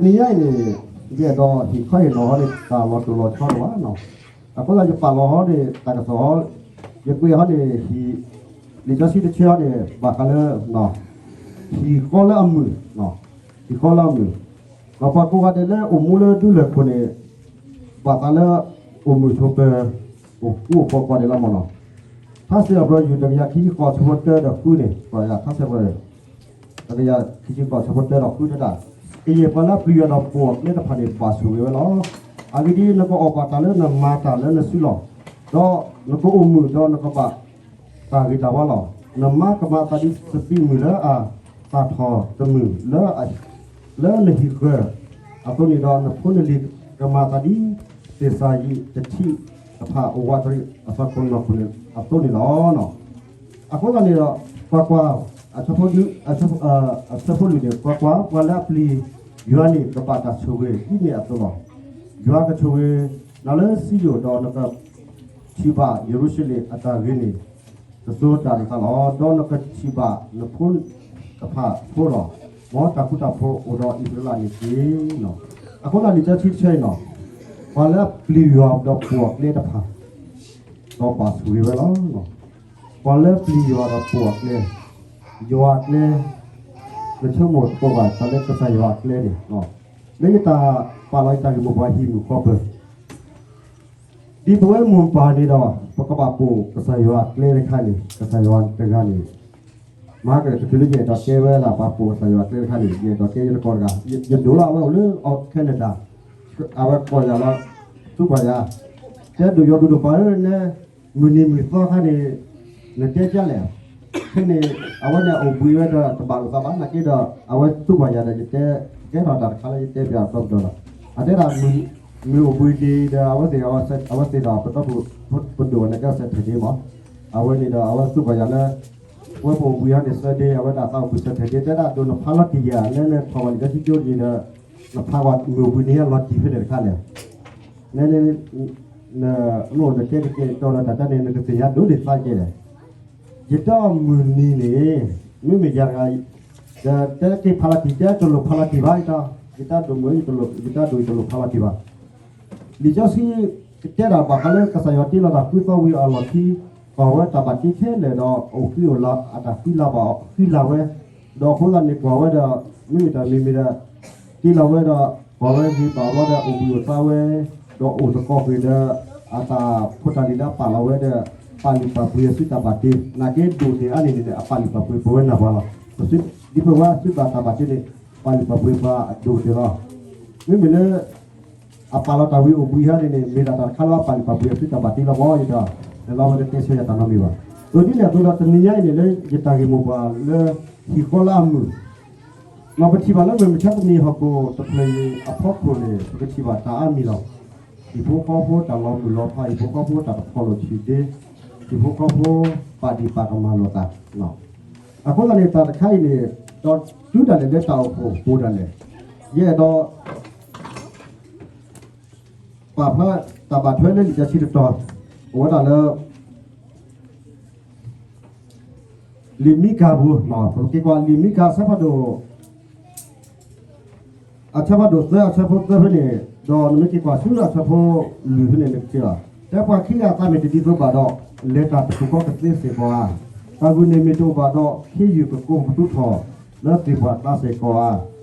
နံၤညါအံၤန့ၣ် ယအဲၣ်ဒိးဟ့ၣ်ခီဟ့ၣ်နီၤဟီန့ၣ် တၢ်လီၤတိၢ်လီၤဆီတအိၣ်ဘၣ်နီၤ. အဃိသတးယပာ်လီၤဟီန့ၣ် တၢ်ကစီၣ်ဟီ, ယကွဲးဟီန့ၣ် လံာ်စီဆှံတဆၢဟီန့ၣ် ဘၣ်ဃးလၢ ဟံၣ်ဃီလၢအမုာ်, ဟံၣ်ဃီလၢအမုာ်, ဒီးပှၤကိးဂၤဒဲးလၢအိၣ်မူလၢဒူလၢၢ်ခိၣ်န့ၣ် ဘၣ်ဃးလၢ အိၣ်မုာ်ဆိးပၢၤ အိၣ်ဃူအိၣ်ဖိးကိးဂၤဒဲးလီၤမၢ်နီၤ. ထါစံးထီၣ်ပတြၢၤ ယူၢ်တကယၤခံဆံဃိး ဆၢဖိတၢဒီးဃုန့ၣ် ပှၤယၤထါစံးထီၣ်ပတြၢၤ တကယၤခံဆံဃိး ဆၢဖိတၢဒီးဃုတဲဒၣ်, ကယဲၢ်ပှၤလၢအပျံၤယွၤဒီးပိာ်အကျဲတဖၣ်န့ၣ် ဘၣ်ဆိၣ်ဂ့ၤဝဲလီၤ. အဂ့ၢ်ဒ်အံၤ, နကအီၣ်ဘၣ်တၢ်လၢနမၤတၢ်လၢနစုလီၢ်, ဒီးနကအိၣ်မုာ်ဒီးနကဘၣ်တၢ်ဂ့ၤတၢ်ဝါလီၤ. နမါကမၤအသးဒ်စပံးမုၢ်လၢအသၣ်ထီၣ်တမုၢ်လၢ လၢနဟံၣ်ဃၢၤအသိးန့ၣ်ဒီး နဖိနလံၤကမၤအသးဒ် သ့ၣ်စၢ်ယံးတထံးတဖၣ်အိၣ်ဝးတရံးအသးကိးနီၢ်ခိၣ်န့ၣ်အသိးန့ၣ်လီၤ. အဃိသတးန့ၣ်ဒီး ကွၢ်ကွၢ်, အဆၢဖိလွံၢ်န့ၣ် ကွၢ်ကွၢ်, ပှၤလၢအပျံၤယွၤန့ၣ် ကဘၣ်တၢ်ဆိၣ်ဂ့ၤဒ်န့ၣ်အသိးလီၤ. ယွၤကဆိၣ်ဂ့ၤနၤလၢစံယိၣ်, ဒီးနကထံၣ်ဘၣ်ယရူၤၡလ့ၣ်အတၢ်ဂ့ၤန့ၣ် တစိၤတၢ်တသးလီၤ. ဒီးနကထံၣ်ဘၣ်နဖိတဖၣ်ဖိလီၤ. မ်တၢ်ဃူတၢ်ဖိးအိၣ်ဒီးအံၣ်စရ့လးန့ၣ်တက့ၢ်. အဃိသတးန့ၣ် တၢထံတဆၢအံၤန့ၣ်, ပှၤလၢအပျံၤယွၤဒီးပိာ်အကျဲတဖၣ် ဒီးဘၣ်ဆိၣ်ဂ့ၤဝဲလီၤ. ပှၤလၢပျံၤယွၤဒီးပိာ်အကျဲ, ယွၤအကျဲ, နဆိကမိၣ်တကိးဘၣ် တၢ်လၢကစၢ်ယွၤအကျဲန့ၣ်, လၢယတၢ်ပာ်လီၤယတၢ်ဂ့ၢ်မိၢ်ပှၢ်ဟံၣ်မုၢ်ဃီပၢၤ ဒ်ပဝဲမိၢ်ပၢ်န့ၣ်ဒီး ပကဘၣ်ပိာ်ကစၢ်ယွၤအကျဲတခါန့ၣ် ကစၢ်ယွၤတဂၤန့ၣ် မၤကလဲၣ်တချုးလၢယအဲၣ်ဒိးတဲဝဲဒၣ် ပှၤပိာ်ကစၢ်ယွၤအကျဲတခါန့ၣ် ယအဲၣ်ဒိးတဲယတကိးတဂၤ, ယဒိးလီၤအဝဲအိၣ်လၢ Canada, အဝဲကိးယၤလီၤ, သူပှၤယၤ, တဲဒိၣ်ယီၤဒိၣ်ဒိၣ်ပှၤဧၢ နဲ မုၢ်နံၤမုၢ်သီခါန့ၣ် နတဲကလဲၣ်, ဖဲန့ၣ် အဝဲန့ၣ်အိၣ်ဘှံးဝဲဒီးတဘၣ်လိာ်သးဘၣ် နာ်က့ဒီး အဝဲသူပှၤယၤဒီး ယတဲ ကဲထီၣ်တၢ်တခါလၢယတဲပၠးအသီကဒီးလီၤ. အတဲဒၣ် မုၢ်အိၣ်ဘှံးဒံးဒီး အဝဲသ့ၣ်ဒီး အဝဲသ့ၣ်ဒီးပဒီပုၢ် ပဒိၣ်န့ၣ်ကဲ Saturday မး, အဝဲန့ၣ်ဒီး အဝဲသူပှၤယၤလၢ ဝဲပအိၣ်ဘှံးဟီန့ၣ် Sunday အဝဲဒၣ်သးအိၣ်ဘှံး Saturday တဲဒၣ်ဒိးနဖးလီၤတံၢ်ယၤ နဲနထီၣ်ဝဲလံာ်စီဆှံကၠိဒံးဒီး နဖးဝဲမုၢ်အိၣ်ဘှံးန့ၣ်လီၤတံၢ်ဖဲလဲၣ်တခါလဲၣ်, နဲ နအိၣ်နတဲကကဲကတီၤဒီးတၢ်တၢ်န့ၣ် နကသ့ၣ်ညါဒိၣ်ဒံးသးကဲလဲၣ်. ယတဲအီၤမုၢ်နံၤန့ၣ် မ့မ့ၢ်ယၤတဂၤ ဒီးတဲက့ၤဖးလီၤတံၢ် တဲတလိၣ်ဖးလီၤတံၢ်ဘၣ် ယတၢ် ယတၢ်ဒိၣ်မုၢ် ယတလိၣ် ယတၢ်ဒိၣ်ယတလိၣ်ဖးလီၤတံၢ်ဘၣ်. လံာ်စီဆှံကတဲဒၣ်ဘၣ်ဃးလၢကစၢ်ယွၤတ့လီၤတၢ်ဃုသီဝံၤအလီၢ်ခံ ကွၢ်ဝဲတၢ်ဘၣ်တ့ခဲလၢာ်ဒီး အိၣ်ဃံအိၣ်လၤအတၢ်ဃံလၤဘၣ်ဃံလၤဝဲ, ဒီးအဃိသတးန့ၣ်ကွၢ်ဝဲဒီး မ့မ့ၢ်တၢ်မံၤမံၤဒီး တ့လီၤဝဲဒီး ကွၢ်ဝဲဂ့ၤဘၣ်ဘျီဒီး အိၣ်ဘှံးအိၣ်သါဝဲ ဒီးအိၣ်သကိးကွံာ်ဒီး အတၢ်ဖိတၢ်လံၤလၢအပာ်လီၤဝဲဒီး ပာ်လုၢ်ပာ်ပှ့ၤအစုတၢ်ဘၣ်တ့, နာ်က့ဒိၣ်န့ၢ်အါန့ၢ်န့ၣ် အပာ်လုၢ်ပာ်ပှ့ၤပဝဲနၢ်ပှၤလီၤ. ပစု ဒ်ပဝဲအစုဘၣ်တၢ်ဘၣ်တ့န့ၣ် ပာ်လုၢ်ပာ်ပှ့ၤပှၤအဒိၣ်ကတၢၢ်လီၤ. မ့မ့ၢ်လၢ အပာ်လီၤတၢ်ဝံၤအိၣ်ဘှံးဟါန့ၣ်န့ၣ် မ့ၢ်ဒၣ်တၢ်တခါလၢအပာ်လုၢ်ပာ်ပှ့ၤအစုတၢ်ဘၣ်တ့လီၤမး ယဒီး နလီၤဝဲတတဲဆၢယၤတၢ်နီတမံၤဘၣ်. အဒ်န့ၣ်အသိးဒီး တနံၤညါအံၤန့ၣ် လၢယတၢ်ဂ့ၢ်မိၢ်ပှၢ်လၢ ဟံၣ်ဃီလၢအမုာ် မ်ပထံၣ်ဘၣ်လၢမုၢ်မဆါတနံၤဟီၣ်ခိၣ်တဖျၢၣ်အံၤအဖီခိၣ်န့ၣ် ပကထံၣ်ဘၣ်တၢ်အါမံၤလီၤ. ဟံၣ်ဖိဃီဖိတၢ်လီၤမုၢ်လီၤဖး ဟံၣ်ဖိဃီဖိတၢ်တဖီၣ်လိာ်ဆံးဒ့, ဟံၣ်ဖိဃီဖိပာ်ဒံးပာ်ကမၣ်လိာ်သး. အဃိသတးန့ၣ် တၢ်တခါအံၤန့ၣ် ဒီးတုၤဒၣ်လဲာ်လၢတၢ်အိၣ်ဖှိၣ်ပူၤဒၣ်လဲာ် ယအဲၣ်ဒိး ပာ်ဖျါတၢ်ဘၣ်ထွဲလၢလံာ်စီဆှံတတီၤ အိၣ်ဝဲဒၣ်လၢ လံာ်မံကၤပူၤ, ပက့ၤကွၢ်လံာ်မံကၤအဆၢဖးဒိၣ် အဆၢဖးဒိၣ်သၢ အဆၢဖိသၢဖဲန့ၣ်, ဒီးနမ့ၢ်က့ၤကွၢ်ဆူအဆၢဖိလွံၢ်ဖဲန့ၣ် နကထံၣ်ဘၣ်, တဲပှၤခံဂၤအသးမ့ၢ်တဒ်သိးဘၣ်ဒီး လဲၤတၢ်တပူၤဃီကသ့စ့ၢ်ကီးဧါ. တၢ်ဂုာ်န့ၢ်မ့ၢ်တအိၣ်ဘၣ်ဒီး ခ့ယုၢ်ကကိးကသူထီၣ်လၢသ့ၣ်ပှၢ်ကျါစ့ၢ်ကီးဧါ.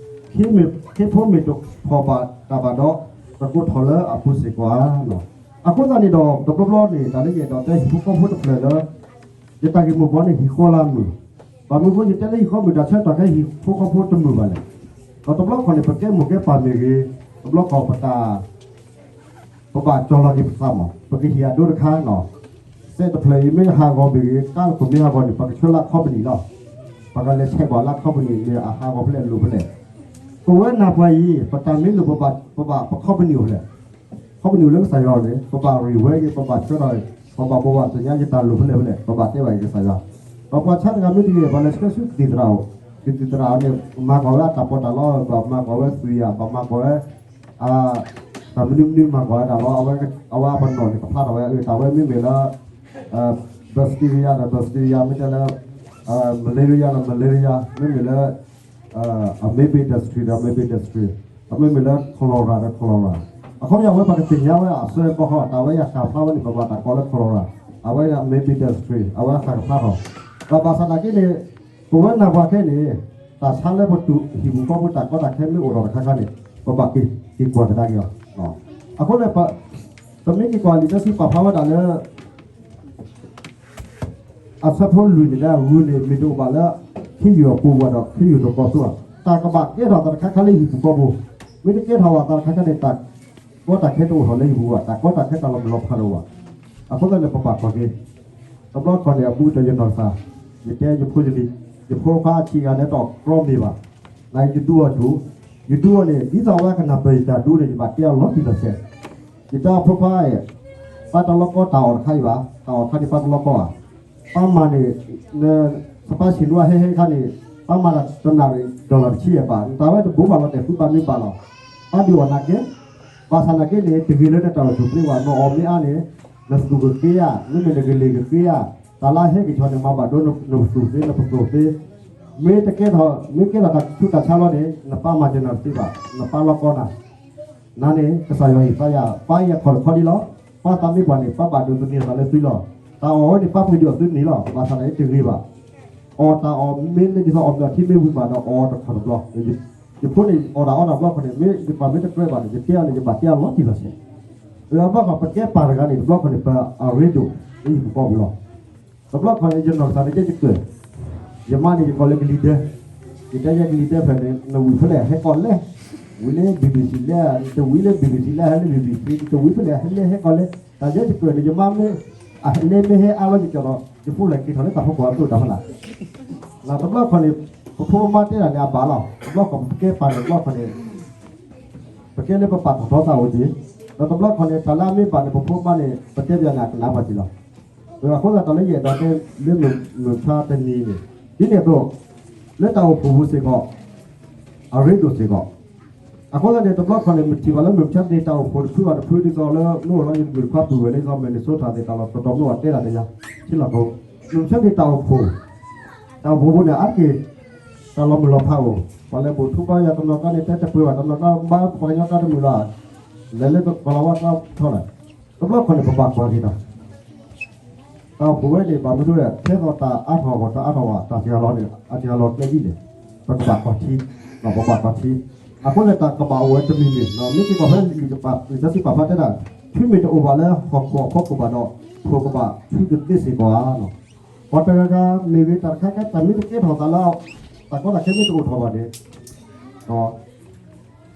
ခ့ဖိမ့ၢ်တဖီၣ်ဘၣ်တၢ်ဘၣ်ဒီး ကကိးထီၣ်လၢအပူၤစ့ၢ်ကီးဧါ. အဃိသတးန့ၣ်ဒီး တဘျီဘျီန့ၣ် တၢ်လၢယအဲၣ်ဒိးတဲဟံၣ်ဖိဃီဖိတဖျၢၣ်လၢ ယတၢ်ဂ့ၢ်မိၢ်ပှၢ်န့ၣ် ဟံၣ်ဃီလၢအမုာ်, ဘၣ်မနုၤအဃိ ယတဲလၢဟံၣ်ဃီမုာ်တၢ်ဆၢကတီၢ်ခဲအံၤ ဟံၣ်ဖိဃီဖိတမုာ်ဘၣ်လဲၣ်. ဒီးတဘျီခီန့ၣ် ပကဲမိၢ်ကဲပၢ်မ့ၢ်ဂ့ၤ, တဘျီခီပတၢ် ပဘၣ်ကၠီၣ်လီၤက့ၤပသးမး, ပကဟ့ၣ်အဒိတခါနီၤ. စဲးတဖျၢၣ်အံၤမ့ၢ်ဟးဂီၤမ့ၢ်ဂ့ၤ, ကါတခိၣ်မ့ၢ်ဟးဂီၤန့ၣ် ပကဆှၢလၢ company လီၤ. ပကလဲၤဆဲးဘၣ်လၢ company မ့ၢ်အဟးဂီၤဖဲလဲၣ်လိာ်ဖဲလဲၣ်. ပဝဲနၢ်ပှၤအံၤ ပတၢ်မ့ၢ်လိာ်ပဘၣ် ပဘၣ် ပ company အိၣ်ဖဲလဲၣ်. company အိၣ်လၢကစၢ်ယွၤန့ၣ် ပဘၣ်ရံၣ်ဝဲက့ၤ ပဘၣ်ဆှၢထီၣ်, ပဘၣ်ဘိးဘၣ်သ့ၣ်ညါ ယတၢ်လိာ်ဖဲလဲၣ်ဖဲလဲၣ် ပဘၣ်တဲဘၣ်က့ၤကစၢ်ယွၤ. ဒီးပှၤဆါတဂၤမ့ၢ်တဂ့ၤ ပှၤလဲၤဆှၢဆူကသံၣ်သရၣ်အိၣ်, ကသံၣ်သရၣ်န့ၣ် မၤကွၢ်ဝဲအတၢ်ပီးတၢ်လီ, ဘၣ်မၤကွၢ်ဝဲသွံၣ်ယၤ, ဘၣ်မၤကွၢ်ဝဲ တၢ်မနုၤမနုၤမၤကွၢ်ဝဲဒၣ်လီၤ. အဝဲအပနီၣ်န့ၣ်ကဖျါထီၣ်ဝဲ အတၢ်ဝဲမ့မ့ၢ်လၢ bacteria ဒီး bacteria မ့ၢ်တဲလၢ malaria ဒီး malaria မ့မ့ၢ်လၢ amoeba dysentery ဒီး amoeba dysentery အမ့မ့ၢ်လၢ cholera ဒီး cholera အခီပညီဝဲ ပှၤကသ့ၣ်ညါဝဲအဆၢကီၢ်ဃီ တၢ်ဝဲအံၤအဃၣ်ဖျါဝဲန့ၣ် ပဘၣ်တၢ်ကိးလၢ cholera အဝဲ main industry အဝဲအဃၣ်ကဖျါထီၣ်, ဒီးဘၣ်ဆၣ်သနာ်က့န့ၣ် ပဝဲနၢ်ပှၤခဲအံၤန့ၣ် တၢ်ဆါလၢပတူၢ်ဟံၣ်ပူၤဃီပူၤ တၢ်ကီတၢ်ခဲမ့ၢ်အိၣ်ထီၣ်တခါခါန့ၣ် ပဘၣ်က့ၤက့ၤကွၢ်ကဒါက့ၤအီၤ, အဃိန့ၣ် ပမ့ၢ်က့ၤကွၢ်လံာ်စီဆှံပာ်ဖျါဝဲဒၣ်လၢ အဆၢဖိလွံၢ်န့ၣ် လၢအဂုၤန့ၣ် မ့ၢ်တအိၣ်ဘၣ်လၢ ခ့ယုၢ်အပူၤဘၣ်ဒီး ခ့ယုၢ်တကိးသူဧါ, တၢ်ကဘၣ်ကဲထီၣ်သးတခါခါလၢဟံၣ်ပူၤဃီပူၤ, မ့ၢ်တကဲထီၣ်ဘၣ်သးတခါခါန့ၣ် တၢ်ကီတၢ်ခဲတအိၣ်ထီၣ်လၢဟံၣ်ပူၤဘၣ်, တၢ်ကီတၢ်ခဲတၢ်လီၤမုၢ်လီၤဖးတအိၣ်ဘၣ်. အဃိသတးန့ၣ် ပဘၣ်ကွၢ်က့ၤ တဘျီခီန့ၣ် အဘူးကတၢၢ်ယနီၢ်ကစၢ်, ယတဲယဖိယလံၤ, ယဖိခွါအဆံးဂၤန့ၣ် တအီၣ်ကြီမ့ၤဘၣ်, နယဒူအီၤဒိၣ်, ယဒူအီၤန့ၣ် ဒ်သိးအဝဲကနၢ်ပၢၢ်ယတၢ်ဒူန့ၣ် ယဘၣ်တဲအီၤလီၤတံၢ်လီၤဆဲး, ယတဲအဖိခွါဧၢ, ပၢ်တလီၤကီတၢ်အီၣ်တခါအံၤဘၣ်, တၢ်အီၣ်ခါန့ၣ် ပၢ်တလီၤကီဘၣ်, ပၢ်မၤန့ၣ် န စပၢ်ဆံၣ်နွံဟဲဟဲခါန့ၣ် ပၢ်မၤတၢ်တနၣ်ရံၣ် dollar တဆံယဲၢ်ဘၣ်, နတၢ်ဝဲတဘိးဘၣ်လီၤတဲာ် ဃုဘၣ်မ့ၢ်ဘၣ်လီၤ, ပၢ်ဒုးအီၣ်နၤကဲ, ဘၣ်ဆၣ်သနာ်က့န့ၣ် တဂ့ၤလၢနတၢ်အိၣ်ဆူၣ်အိၣ်ချ့ဘၣ်, နအီၣ်မ့ၢ်အါန့ၣ် နသူၣ်ကက့ဧါ, မ့မ့ၢ်နကလံၤကက့ဧါ, တၢ်လၢအဟဲက့ၤဆီန့ၣ် မၤဘၣ်ဒိနပသူၣ်သ့ နပသူၣ်သ့, မ့ၢ်တကဲထီၣ် မ့ၢ်ကဲထီၣ်တၢ်ဆူးတၢ်ဆါလီၤန့ၣ် နပၢ်မၤစၢၤနၤတသ့ဘၣ်, နပၢ်လီၤကီနၤ နၤန့ၣ် ကစၢ်ယွၤဟ့ၣ်ပၢ်ယၤ, ပၢ်ယၤခီၣ်တခီဒ်လီၤ, ပၢ်သးမ့ၢ်ပှၢ်န့ၣ် ပၢ်ဘၣ်ဒိသန့ၤအသးလၢသုလီၤ, တၢ်အီၣ်ဝဲန့ၣ် ပၢ်ပှ့ၤဒုးအီၣ်သုန့ၣ်လီၤ, ဘၣ်ဆၣ်သနာ်က့တဂ့ၤဘၣ်, အီၣ်တၢ်အီၣ်မ့ၢ်လၢဒ်သိးအီၣ်မ့ၤအီထံမ့ၢ်ဝံၤမးဒီးအီၣ်တခီၣ်တဘျီ, ယဖိန့ၣ် အီၣ်တၢ်အီတၢ်ဘျီခီန့ၣ် မ့ၢ်ယပၢ်မ့ၢ်တကြၢးဘၣ်န့ၣ် ယတဲအီၤန့ၣ် ယဘၣ်တဲအီၤလီၤတံၢ်လီၤဆဲး, အဘျီခီပကဲပၢ်တဂၤန့ၣ် တဘျီခီန့ၣ် ပအရ့ဒိၣ် လၢဟံၣ်ပူၤဃီပူၤလီၤ တဘျီခီန့ၣ် ယနီၢ်ကစၢ်န့ၣ်ကဲယကြၢး, ယမါန့ၣ်ယကိးလၢကလံၤဒၢ, ယတဲယဲကလံၤဒၢဖဲန့ၣ် နဝံၤဖဲလဲၣ်ဟဲကီးလဲၣ်, ဝံၤလၢ BBC လဲၣ်, တဝံၤလၢ BBC လဲၣ်, ဟဲလၢ BBC တဝံၤဖဲလဲၣ် ဟဲလဲၣ်ဟဲကီးလဲၣ်, တၢ်ယဲယကြၢးန့ၣ် ယမါမ့ၢ် အလဲမ့ၢ်ဟဲအါလီၤယကီးဒီး ယဖိလဲၤက့ၤထီၣ်လၢတၢ်ဖီခိၣ်အဒိၣ်တၢ်ဖီလာ်, တဘျီခီန့ၣ် ပဖိပမါတဲတၢ်န့ၣ်အဘၣ်လီၤ, တဘျီခီပကဲပၢ်န့ၣ် တဘျီခီန့ၣ် ပကဲလၢပပာ်ထီၣ်ထီသးအိၣ်က့ၤ, ဒီးတဘျီခီန့ၣ် တၢ်လၢအမ့ၢ်ဘၣ်န့ၣ် ပဖိပမါန့ၣ် ပတဲပၠးန့ၣ် အကနၣ်ပှၤက့ၤလီၤ. အဃိသတး တၢ်လၢယအဲၣ်ဒိးတဲလၢ မုၢ်မဆါတနံၤန့ၣ် ဒ်န့ၣ်အသိး လၢတၢ်အိၣ်ဖှိၣ်ပူၤစ့ၢ်ကီး အရ့ဒိၣ်စ့ၢ်ကီး, အဃိသတးန့ၣ် တဘျီခီန့ၣ် မုၢ်ထံၣ်ဘၣ်လၢမုၢ်မဆါတနံၤ တၢ်အိၣ်ဖှိၣ်တဖုဘၣ်တဖုဒ်သိးလၢ မ့ၢ်အိၣ်လီၤ ယမုၢ်တခွါပုၢ်ဝဲၢ် ဒ်သိး Minnesota သ့ၣ်တဖၣ်လီၤ တတီၤမ့ၢ်ဝဲတဲဒၣ်တယါ ထံလီၢ်ဖိ, မုၢ်မဆါတနံၤတၢ်အိၣ်ဖှိၣ် တၢ်အိၣ်ဖှိၣ်ပူၤန့ၣ် အါတက့ၢ် တၢ်လီၤမုၢ်လီၤဖးအိၣ်, ပှၤလဲၤဘူၣ်ထူဘါယွၤတနီၤနီၤန့ၣ် တဲတပှဲၤဘၣ်တနီၤနီၤ ဘါပှၤကညီတၢ်တမုာ်လီၤ, လဲၤလၢကီၢ်လီၤဝါတၢ်ထီၣ်လဲၣ်, တဘျီခီန့ၣ် ပဘၣ်ကွၢ်က့ၤဒီး တၢ်အိၣ်ဖှိၣ်ဝဲန့ၣ် ဘၣ်မနုၤလဲၣ် ထဲသိးတၢ်အါထီၣ်အဂီၢ် တၢ်အါထီၣ်အဂီၢ် တၢ်စှၤလီၤန့ၣ် အစှၤလီၤကျဲဒ်လဲၣ်, ပကဘၣ်ကွၢ်ထံ, ပဘၣ်ကွၢ်ထံ, အဃိန့ၣ် တၢ်ကဘၣ်အိၣ်ဝဲတမံၤမံၤ မ့ၢ်က့ၤကွၢ်ဖဲလံာ်စီဆှံပာ်ဖျါတဲဒၣ် ထွံမ့ၢ်တအိၣ်ဘၣ်လၢဟီၣ်ခိၣ်အဖီခိၣ်ဘၣ်ဒီး ထိၣ်ကဘၣ်ထွံကသ့စ့ၢ်ကီးဧါ, ပှၤတဂၤဂၤမ့ၢ်ဂ့ၤ တၢ်တခါခါ တၢ်မ့ၢ်တကဲထီၣ်သးလၢ တၢ်ကီတၢ်ခဲမ့ၢ်တအိၣ်ထီၣ်ဘၣ်န့ၣ်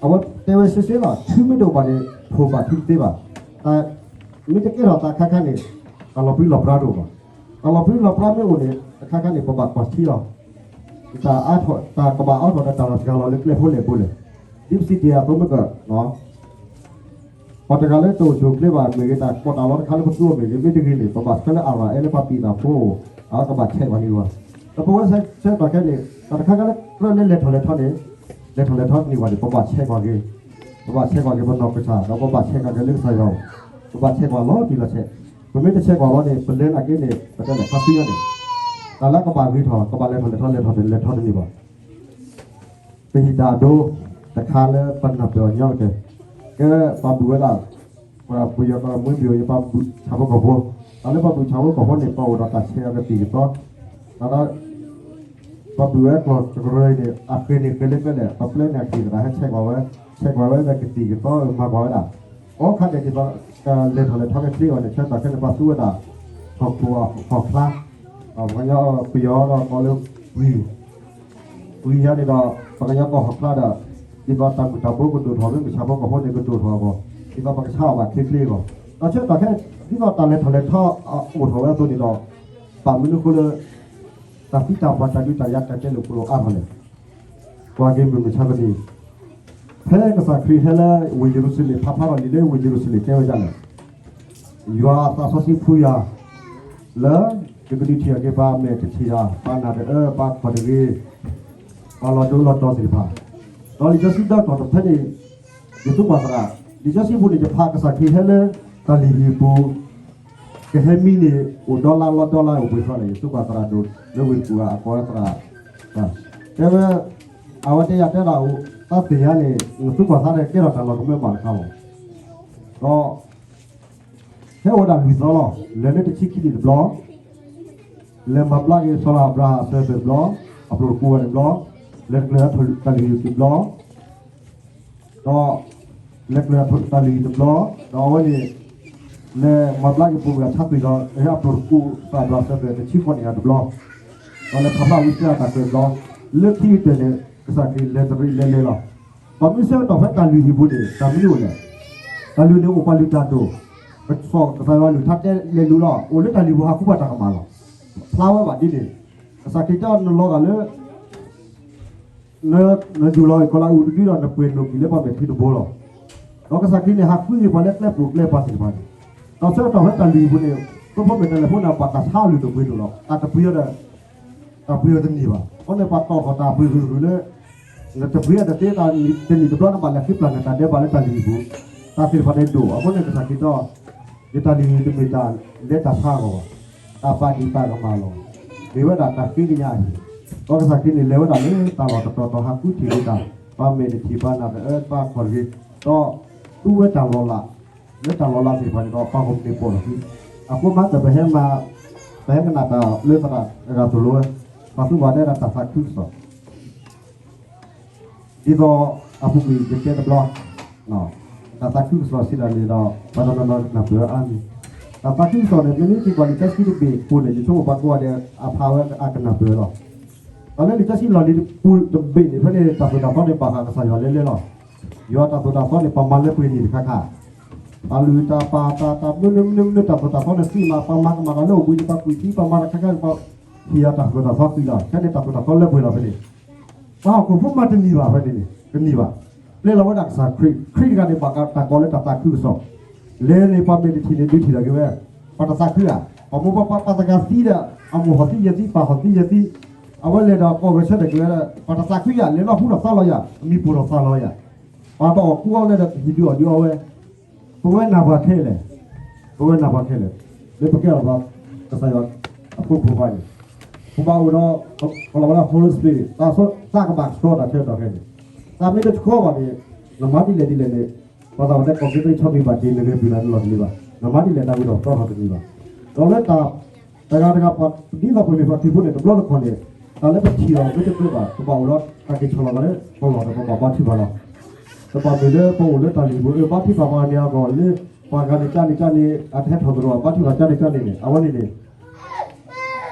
အဝဲတဲဝဲရှဲရှဲလီၤ ထွံမ့ၢ်တအိၣ်ဘၣ်န့ၣ် ထိၣ်ဘၣ်ထွံတသ့ဘၣ်, တၢ်မ့ၢ်တကဲထီၣ်သးတခါခါန့ၣ် တၢ်လီၤပြံလီၤပြါတအိၣ်ဘၣ်, တၢ်လီၤပြံလီၤပြါမ့ၢ်အိၣ်န့ၣ် တခါခါန့ၣ် ပဘၣ်ကွၢ်ထံလီၤ, တၢ်အါထီၣ် တၢ်ကဘၣ်အါထီၣ်ဒီးတၢ်လီၤစှၤလီၤလၢကျဲဖိလဲၣ်ဘိလဲၣ်, ဒ်ပစံးတ့ၢ်အသိးမ့ၢ်က ပှၤတဂၤလၢတအိၣ်ဆူၣ်အိၣ်ချ့ဘၣ် မ့ၢ်ဂ့ၤတၢ်ကီတၢ်လီတခါလၢပသူအီၤမ့ၢ်ဂ့ၤ မ့ၢ်တဂ့ၤန့ၣ် ပဘၣ်ဆှၢလၢ အရၤအဲ လၢပှၤပံာ်သးဖိအအိၣ် အဝဲကဘၣ်ဆဲးပှၤန့ၣ်ဝဲ, ဒီးပဝဲဆၢကတီၢ်ခဲအံၤန့ၣ် တၢ်တခါခါလၢကြၢးလၢလဲၤထီၣ်လဲၤထီန့ၣ် လဲၤထီၣ်လဲၤထီတန့ၢ်ဘၣ်န့ၣ် ပဘၣ်ဆဲးကွၢ်က့ၤ, ပဘၣ်ဆဲးကွၢ်က့ၤပနီၢ်ကစၢ် ဒီးပဘၣ်ဆဲးကွၢ်က့ၤလၢကစၢ်ယွၤအအိၣ်, ပဘၣ်ဆဲးကွၢ်လီၤတံၢ်လီၤဆဲး, ပမ့ၢ်တဆဲးကွၢ်ဘၣ်န့ၣ် ပလဲၤနာ်က့န့ၣ် ပတဲလဲၣ်ခါဆူညါန့ၣ်, တၢ်လၢကဘၣ်ဂ့ၤထီၣ် ကဘၣ်လဲၤထီၣ်လဲၤထီ လဲၤထီၣ်လဲၤထီတန့ၢ်ဘၣ် ပဟံးတၢ်အဒိ တခါလၢပနၢ်ပၢၢ်အီၤညီကတၢၢ်, ကဲပှၤဘုၣ်ဝဲဒၣ်, ပှၤပယီၤကီးမွေးဘုၣ် ပှၤဘုၣ်ဆၣ်ဖိကီၢ်ဖိ, တၢ်လၢပှၤဘုၣ်ဆၣ်ဖိကီၢ်ဖိန့ၣ် ပအိၣ်ဒီးတၢ်ဆဲးအကသံၣ်ကသီ, တၢ်လၢ ပှၤဘုၣ်ဝဲကျီၢ်ကရၢအံၤန့ၣ် အဃ့န့ၣ်ဃ့လၢကျဲလဲၣ်, ပပျဲန့ၣ်အဃ့သရၣ်ဟဲဆဲးကွၢ်ဝဲ, ဆဲးကွၢ်ဝဲလၢကသံၣ်ကသီမၤကွၢ်ဝဲဒၣ်, အိၣ်ခါဒဲးဒ်သိး လဲၤထီၣ်လဲၤထီကဲသ့အီၤန့ၣ် ဆၢကတီၢ်ခဲအံၤန့ၣ် ပှၤသူဝဲဒၣ် ဟီၣ်ခိၣ်ဟီၣ်ချါ, ပှၤကညီပယီၤဒီးကိးလၢ ပှၤ ပှၤယါန့ၣ်ဒီး ပှၤကညီကိးဟီၣ်ချါဒီး ဒ်သိးတၢ်မုၢ်တၢ်ဘိကဒိၣ်ထီၣ် မ့ၢ်မုၢ်ဆၣ်ဖိကီၢ်ဖိန့ၣ်ကဒိၣ်ထီၣ်အဂီၢ် ဒ်သိးပကဆါအီၣ်ဘၣ်ချ့ချ့အဂီၢ်, ဒီးဆၢကတီၢ်ခဲ ဒ်သိးတၢ်လဲၤထီၣ်လဲၤထီအိၣ်ထီၣ်ဝဲအသိးန့ၣ်ဒီး ဘၣ်မနုၤအဃိလၢ တၢ်သံတၢ်ပှၢ်တၢ်ဒုးတၢ်ယၤတၢ်တဲလိာ်ဖိလိာ်အါထီၣ်လဲၣ်. ပှၤက့ၤမုၢ်မဆါတနံၤ ဖဲကစၢ်ခရံာ်ဟဲလၢဝ့ၢ်ယရူၤၡလ့ၣ် ဖးဖျါထီၣ်လံာ်လၢဝ့ၢ်ယရူၤၡလ့ၣ်တဲဝဲဒ်လဲၣ်, ယွၤအသးစီဆှံဖှူယၤ လၢယကဒုးထံၣ်အီၤက့ၤပှၤအမဲာ်တထံၣ်ဧါ, ပှၤနၢ်တအၢ ပှၤခီၣ်တဂ့ၤ, ပှၤလီၤဒိလီၤတီၤသ့ၣ်တဖၣ်, ဒီးလံာ်စီဆှံဒီးထီၣ်တဖဲန့ၣ် ယသူကွၢ်သရၣ်, လံာ်စီဆှံပူၤန့ၣ် ယဖးကစၢ်ခရံာ်ဟဲလၢတၢ်လုၢ်ဟံၣ်ပူၤ ကဟဲမံန့ၣ် အိၣ်ဒီလါလီၤဒီလါအိၣ်ပှဲၤထီၣ်လဲၣ်, ယသူကွၢ်သရၣ်ဒိၣ်လၢဝ့ၢ်ပူၤဧါ အကိးဝဲသရၣ်, တဲဝဲ အဝဲတဲယၤတဲဒၣ်အိၣ် တၢ်သ့ၣ်ညါန့ၣ် နသူၣ်ကီၢ်သးန့ၣ် ကဲထီၣ်တၢ်လီၤကမၢဘၣ်တခါလီၤ. ဒီး ဟဲအိၣ်ဝဲဒၣ်လွံၢ်သီလီၤ. လဲၤလၢတဆံခံနံၣ်တဘျီ, လဲၤမၤဘျါက့ၤစီၤလၤအၤဘြၤဟၣ်အစၢၤအသွဲၣ်တဘျီ, အပျိၢ်တကူဝဲတဘျီ, လဲၤတကျၢၤတၢ်လုၢ်ဟံၣ်တဘျီ, ဒီး လဲၤတကျၢၤတၢ်လုၢ်ဟံၣ်တဘျီ, ဒီးအဝဲန့ၣ် လဲၤမၤဘျါက့ၤပူၤကွံာ်အဆါသွံၣ်ဒီး ဟဲအပျိၢ်တကူစီၤအၤဘြၤဟၣ်အစၢၤအသွဲၣ်တဆံဃိးနံၣ်အတဘျီ, ဒီးလဲၤဖးဖျါဝံစဲအတၢ်ကွဲးတဘျီ, လၢခံကတၢၢ်န့ၣ် ကစၢ်ခရံာ်လဲၤတရံးလဲၤလဲၤလီၤ. ပှၤမ့ၢ်ဆၢကတီၢ်ဖဲတၢ်လုၢ်ဟံၣ်ပူၤန့ၣ် တၢ်မနုၤအိၣ်လဲၣ်. တၢ်လုၢ်န့ၣ်အိၣ်ပှၤလုၢ်တၢ်ဒိၣ်, ကစီၣ်ကစၢ်ယွၤလုၢ်ထါတဲလဲၤလူၤလီၤ. အိၣ်လၢတၢ်လုၢ်ပူၤဟးဃုပှၤတၢ်ကမၣ်လီၤ. ဖျါဝဲဘၣ်ဒ်န့ၣ်, ကစၢ်ခရံာ်တဲအီၤ နလီၤဂာ်လၢ နယူၤလီၤကီၤလးအူးတဒုဒီး နပှ့ၤနီၣ်ကံၣ်လၢပှၤမဲာ်ချံတဘိလီၤ. ဒီးကစၢ်ခရံာ်န့ၣ်ဟးဃုက့ၤပှၤလၢကျဲပူၤကျဲပှၤသ့ၣ်တဖၣ်န့ၣ်, ဒီးဆၢကတီၢ်ဖဲတၢ်လုၢ်ဟံၣ်ပူၤန့ၣ် သိဖိမဲာ်တဲးလဲးဖိန့ၣ် ပှၤတၢ်ဆါလုၢ်ဒိၣ်ပှ့ၤဒိၣ်လီၤ. တၢ်တပှ့ၤအီၤဒီး တၢ်ပှ့ၤအီၤတန့ၢ်ဘၣ်. အဃိန့ၣ် ပှၤတီၢ်ထီၣ်တၢ်ပှ့ၤဂုၤဂုၤလၢ နတပှ့ၤအီၤတသ့ တနံၣ်တဘျီ နဘၣ်လဲၤဃ့ပျၢ်နတၢ်ဒဲးဘးလၢတၢ်လုၢ်ဟံၣ်ပူၤ, တၢ်သ့ၣ်တဖၣ်န့ၣ်ဒိၣ်. အဃိန့ၣ် ကစၢ်ခရံာ်တဲအီၤ ယတၢ်လုၢ်ဟံၣ်တမ့ၢ်တၢ်လဲတၢ်ဆါအဂီၢ်ဘၣ်, တၢ်ပာ်ဒံးပာ်ကမၣ်လီၤ. မ့ၢ်ဝဲဒၣ်တၢ်ဃ့ကညးအဟံၣ်, ဒီးကစၢ်ခရံာ်န့ၣ် လဲၤဝဲဒၣ်လၢတၢ်လီၢ်တတီၤတီၤ ဟးဃုထံၣ်လၢတၢ် ပှၤမဲာ်တထံၣ် ပှၤနၢ်တအၢ ပှၤခီၣ်တဂ့ၤ, ဒီးသူဝဲတၢ်လီၤလး, လၢတၢ်လီၤလးသ့ၣ်တဖၣ်န့ၣ်ဒီး ပှၤဂီၢ်မုၢ်န့ၣ်ပိာ်ထီၣ်သု, အဃိမၤကၢၢ်ပဟဲမၤ, ပဟဲကနၣ်တၢ်လၢသရၣ်အဂၤသိၣ်လိဝဲ, ပှၤသူၣ်ဘၣ်ဒဲဒၣ်တၢ်သးခုကစီၣ် ဒ်သိးအပူၤကွံာ်ယတဲတဘျီ, တၢ်သးခုကစီၣ်စံးဒၣ်န့ၣ်ဒီး ပှၤတနီၤနီၤနၢ်ပၢၢ်ဝဲအါမံၤ, တၢ်သးခုကစီၣ်န့ၣ် မ့မ့ၢ်က့ၤကွၢ်လံာ်စီဆှံတဘ့ၣ်အဃိန့ၣ် ယဆိကမိၣ်ပှၤကိးဂၤဒဲး အဖးဝဲအကနၢ်ပၢၢ်လီၤ. တၢ်လၢလံာ်စီဆှံလီၢ်လံၤပူၤတဘ့ၣ်န့ၣ် ဖဲန့ၣ်တၢ်သိၣ်တၢ်သီန့ၣ် ဘၣ်ဃးကစၢ်ယွၤလဲလဲလီၤ. ယွၤတၢ်သိၣ်တၢ်သီန့ၣ် ပမၤလၢပှဲၤနံၣ်တခါခါ, တၢ်လုၢ်တၢ်ပာ်တၢ် တၢ်မနုၤမနုၤမနုၤ တၢ်သိၣ်တၢ်သီန့ၣ်သံမး ပမၤကမၣ်ဒီးလၢအိၣ်ဘှံးန့ၣ် ပကွံာ်ထံ ပမၤတခါခါ ပဟ့ၣ်အီၤတၢ်သိၣ်တၢ်သီသံလီၤ. ခဲန့ၣ်တၢ်သိၣ်တၢ်သီလၢပှဲၤလီၤဖဲန့ၣ် ပှၤဟီၣ်ခိၣ်ဖိမၤတန့ၢ်ဘၣ်ဖဲန့ၣ်န့ၣ် တန့ၢ်ဘၣ်. ပျဲလီၤဝဲဒၣ်ကစၢ်ခရံာ်, ခရံာ်တဂၤန့ၣ် ဘၣ်တၢ်ကိးလၢတၢ်သးခုကစီၣ်, လဲၤန့ၣ်ပှၤမဲာ်တထံၣ်န့ၣ် ဒုးထံၣ်လီၤက့ၤဝဲ, ပှၤတသးခုဧါ, ပှၤမိၢ်ပှၤပၢ်ပှၤသဂၤသံဒီး အမိၢ်ဟီၣ်သံယဲၢ်သံ ပၢ်ဟီၣ်သံယဲၢ်သံ, အဝဲလဲၤဒီးကိးဂဲၤဆၢထၢၣ်က့ၤဝဲဒၣ် ပှၤတသးခုဧါ, လဲၤလီၤဟူထီၣ်သါလီၤယၤ, အမံၤပိာ်ထီၣ်သါလီၤယၤ, ပှၤတအီၣ်ကူအီၣ်လဲၣ်ဒီး ဟံၣ်ဒုးအီၣ်ဒုးအီဝဲ ပဝဲနၢ်ပှၤခဲလၢာ်, ပဝဲနၢ်ပှၤခဲလၢာ်, လၢပကဲထီၣ်ဘၣ် ကစၢ်ယွၤအဖိမုၣ်ဖိခွါန့ၣ်, ပဘၣ်အိၣ်ဒီး ကလီၤဝဲဒၣ် Holy Spirit တၢ်ကဘၣ်ကဆှီတၢ်ခဲတၢ်ခဲန့ၣ်, တၢ်မ့ၢ်တဆှီဘၣ်န့ၣ် နမၤဒ်လဲၣ်ဒ်လဲၣ်န့ၣ်, ပှၤသးပှၢ်တဲ ကီၢ်က့သ့ဆီမံၤဘၣ်က့ၤ နဂဲၤပျုၢ်နၤတလီၢ်တလံၤဘၣ်, နမၤဒ်လဲၣ်နဂ့ၤထီၣ်တီထီၣ်တမံၤဘၣ်. ဒီးလၢတၢ် တဂၤတဂၤပှၤ ဒ်သိးပမ့ၢ်ပှၤခရံာ်ဖိန့ၣ် တဘျီတခီၣ်န့ၣ်, တၢ်လၢပထံၣ်အီၤမ့ၢ်တကြၢးဘၣ် ပဘၣ်အိၣ်ဒီးတၢ်က့ၤဆီၣ်လီၤသးလၢပလီၢ်ဒီး ပဘၣ်ဘါထုကဖၣ်လီၤ. တဘၣ်မ့ၢ်လၢပအိၣ်လၢတၢ်လုၢ်ပူၤ အၢ ဘါထုကဖၣ်ပှၤဂၤန့ၣ်အဂီၢ်လၢ ပှၤဂၤန့ၣ်ကန့ၣ်ကန့ၣ် အတဟဲထီၣ်သရိာ် ဘါထုကဖၣ်ကန့ၣ်ကန့ၣ်န့ၣ် အဝဲန့ၣ်န့ၣ်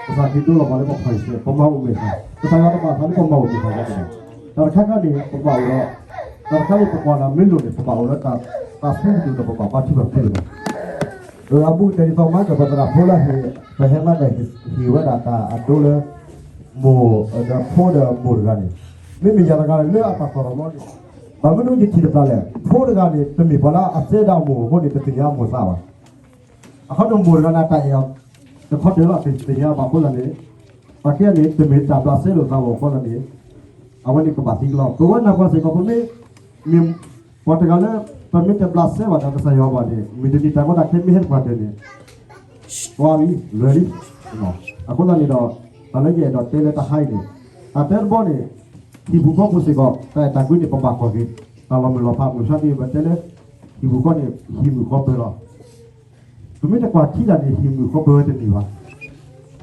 ကစၢ်ခရံာ်ဒိလီၤပှၤလၢပဖီၣ်စဲ ပမၤအိၣ်မဲာ်ဆှး, ကစၢ်ယွၤတဘၣ်သးလၢပမၤအိၣ်မဲာ်ဆှးဘၣ်န့ၣ်, တၢ်တခါခါန့ၣ် ပဘၣ်အိၣ်ဒီး တၢ်တခါန့ၣ် ပကွၢ်လၢမ့ၢ်လိၣ်န့ၣ် ပဘၣ်အိၣ်လၢတၢ်သူကဒုၣ်ဒီး ပဘၣ်ဘါထုကဖၣ်လီၤ. အဘူးကတၢၢ်ဒ်သိးမၤကၢၢ်ပသရၣ်ဖိလၢဟ့ၣ် ပဟဲမၤကၢၢ်ဟ့ၣ်ဝဲဒၣ်တၢ်အဒိလၢ မိၢ်ဒီးဖိဒီးမိၢ်တဂၤန့ၣ်, မ့မ့ၢ်ယၤတဂၤလၢအတၢ်ကီၢ်တဘျီန့ၣ်, ဘၣ်မနုၤယထံၣ်တဖျၢၣ်လဲၣ်, ဖိတဂၤန့ၣ် တမ့ၢ်ပှၤလၢအစဲဒၣ်အမိၢ်အဃိန့ၣ် တသ့ၣ်ညါအမိၢ်အသးဘၣ်. အခီပညီမိၢ်တဂၤန့ၣ် တၢ်အဲၣ်အီၤ တခီတၢၤလီၤ တသ့ၣ်ညါဘၣ်အဃိသတးန့ၣ်, ပှၤခံဂၤန့ၣ် တမ့ၢ်တၢ်ဘျးစဲလိာ်သးဘၣ်အဃိသတးန့ၣ်, အဝဲန့ၣ်ကဘၣ်သံကလီ. ပဝဲနၢ်ပှၤစ့ၢ်ကီး ပမ့ၢ် မ့ၢ်ပှၤတဂၤလၢ ပမ့ၢ်တဘျးစဲဘၣ်ဒီးကစၢ်ယွၤဘၣ်န့ၣ် မုၢ်တနံၤတၢ်ကီတၢ်ခဲမ့ၢ်ဟဲတပှၢ်တၢၢ်န့ၣ် ကွၢ်လံ လွဲလံ. အဃိသတးန့ၣ်ဒီး တၢ်လၢယအဲၣ်ဒိးတဲလၢတဟါအံၤန့ၣ်, တၢ်တဲတဘီန့ၣ် ဟံၣ်ပူၤဃီပူၤစ့ၢ်ကီး တၢ်အဲၣ်တၢ်ကွံန့ၣ် ပဘၣ်ကွၢ်က့ၤ တၢ်လီၤမုၢ်လီၤဖး မုၢ်ဆါတနံၤ ပတဲလၢ ဟံၣ်ပူၤဃီန့ၣ် ဟံၣ်မုာ်ဃီပၢၤလီၤ. ပမ့ၢ်တကွၢ်ထံတၢ်န့ၣ် ဟံၣ်မုာ်ဃီပၢၤဝဲတန့ၢ်ဘၣ်.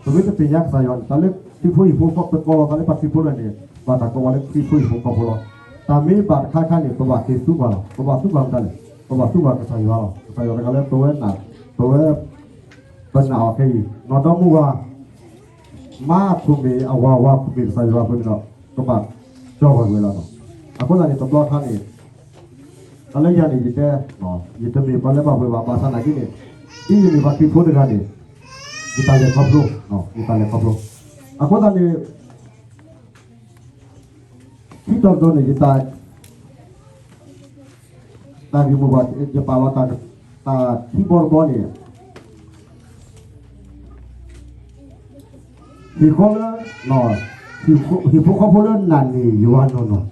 ပမ့ၢ်တသ့ၣ်ညါကစၢ်ယွၤန့ၣ် တၢ်လၢခရံာ်ဖိဟံၣ်ဖိဃီဖိ ပကိးလီၤသးလၢပှၤခရံာ်ဖိတဂၤန့ၣ် ဘၣ်တၢ်ကိးဝဲလၢခရံာ်ဖိဟံၣ်ဖိဃီဖိလီၤ. တၢ်မ့ၢ်ဘၣ်တခါခါန့ၣ် ပဘၣ်က့ၤသူကွၢ်လီၤ. ပဘၣ်သူကွၢ်မတၤလဲၣ်, ပဘၣ်သူကွၢ်ကစၢ်ယွၤလီၤ. ကစၢ်ယွၤတဂၤလၢပဝဲနၢ်, ပဝဲ ပနာ်အီၤခဲအံၤ နီၢ်ဒီမါဝၤ မါခိၣ်မ့ၢ်အဝၤ ဝၤခိၣ်မ့ၢ်ကစၢ်ယွၤအဃိန့ၣ်ဒီး ကဘၣ်ကၠီဝဲဝဲလီၤ. အဃိသတးန့ၣ် တဘျီခါန့ၣ် တၢ်လၢယၤန့ၣ် ယတဲ, ယတမ့ၢ်ပှၤလၢဘၣ်ဘှဲဘၣ် ဘၣ်ဆၣ်နာ်က့န့ၣ် ဒ်ယမ့ၢ်ပှၤခရံာ်ဖိတဂၤန့ၣ် ယတၢ်လဲၤခီဖျိ, ယတၢ်လဲၤခီဖျိ. အဃိသတးန့ၣ် ခံတီၤတတီၤန့ၣ် ယတၢ် တၢ်ဂ့ၢ်မိၢ်ပှၢ် ယပာ်လီၤတၢ်ခံဘီတဘီန့ၣ် ဟံၣ်ဃီလၢ ဟံၣ်ဖိဃီဖိလၢနာ်န့ၢ်ယွၤနီၢ်နီၢ်.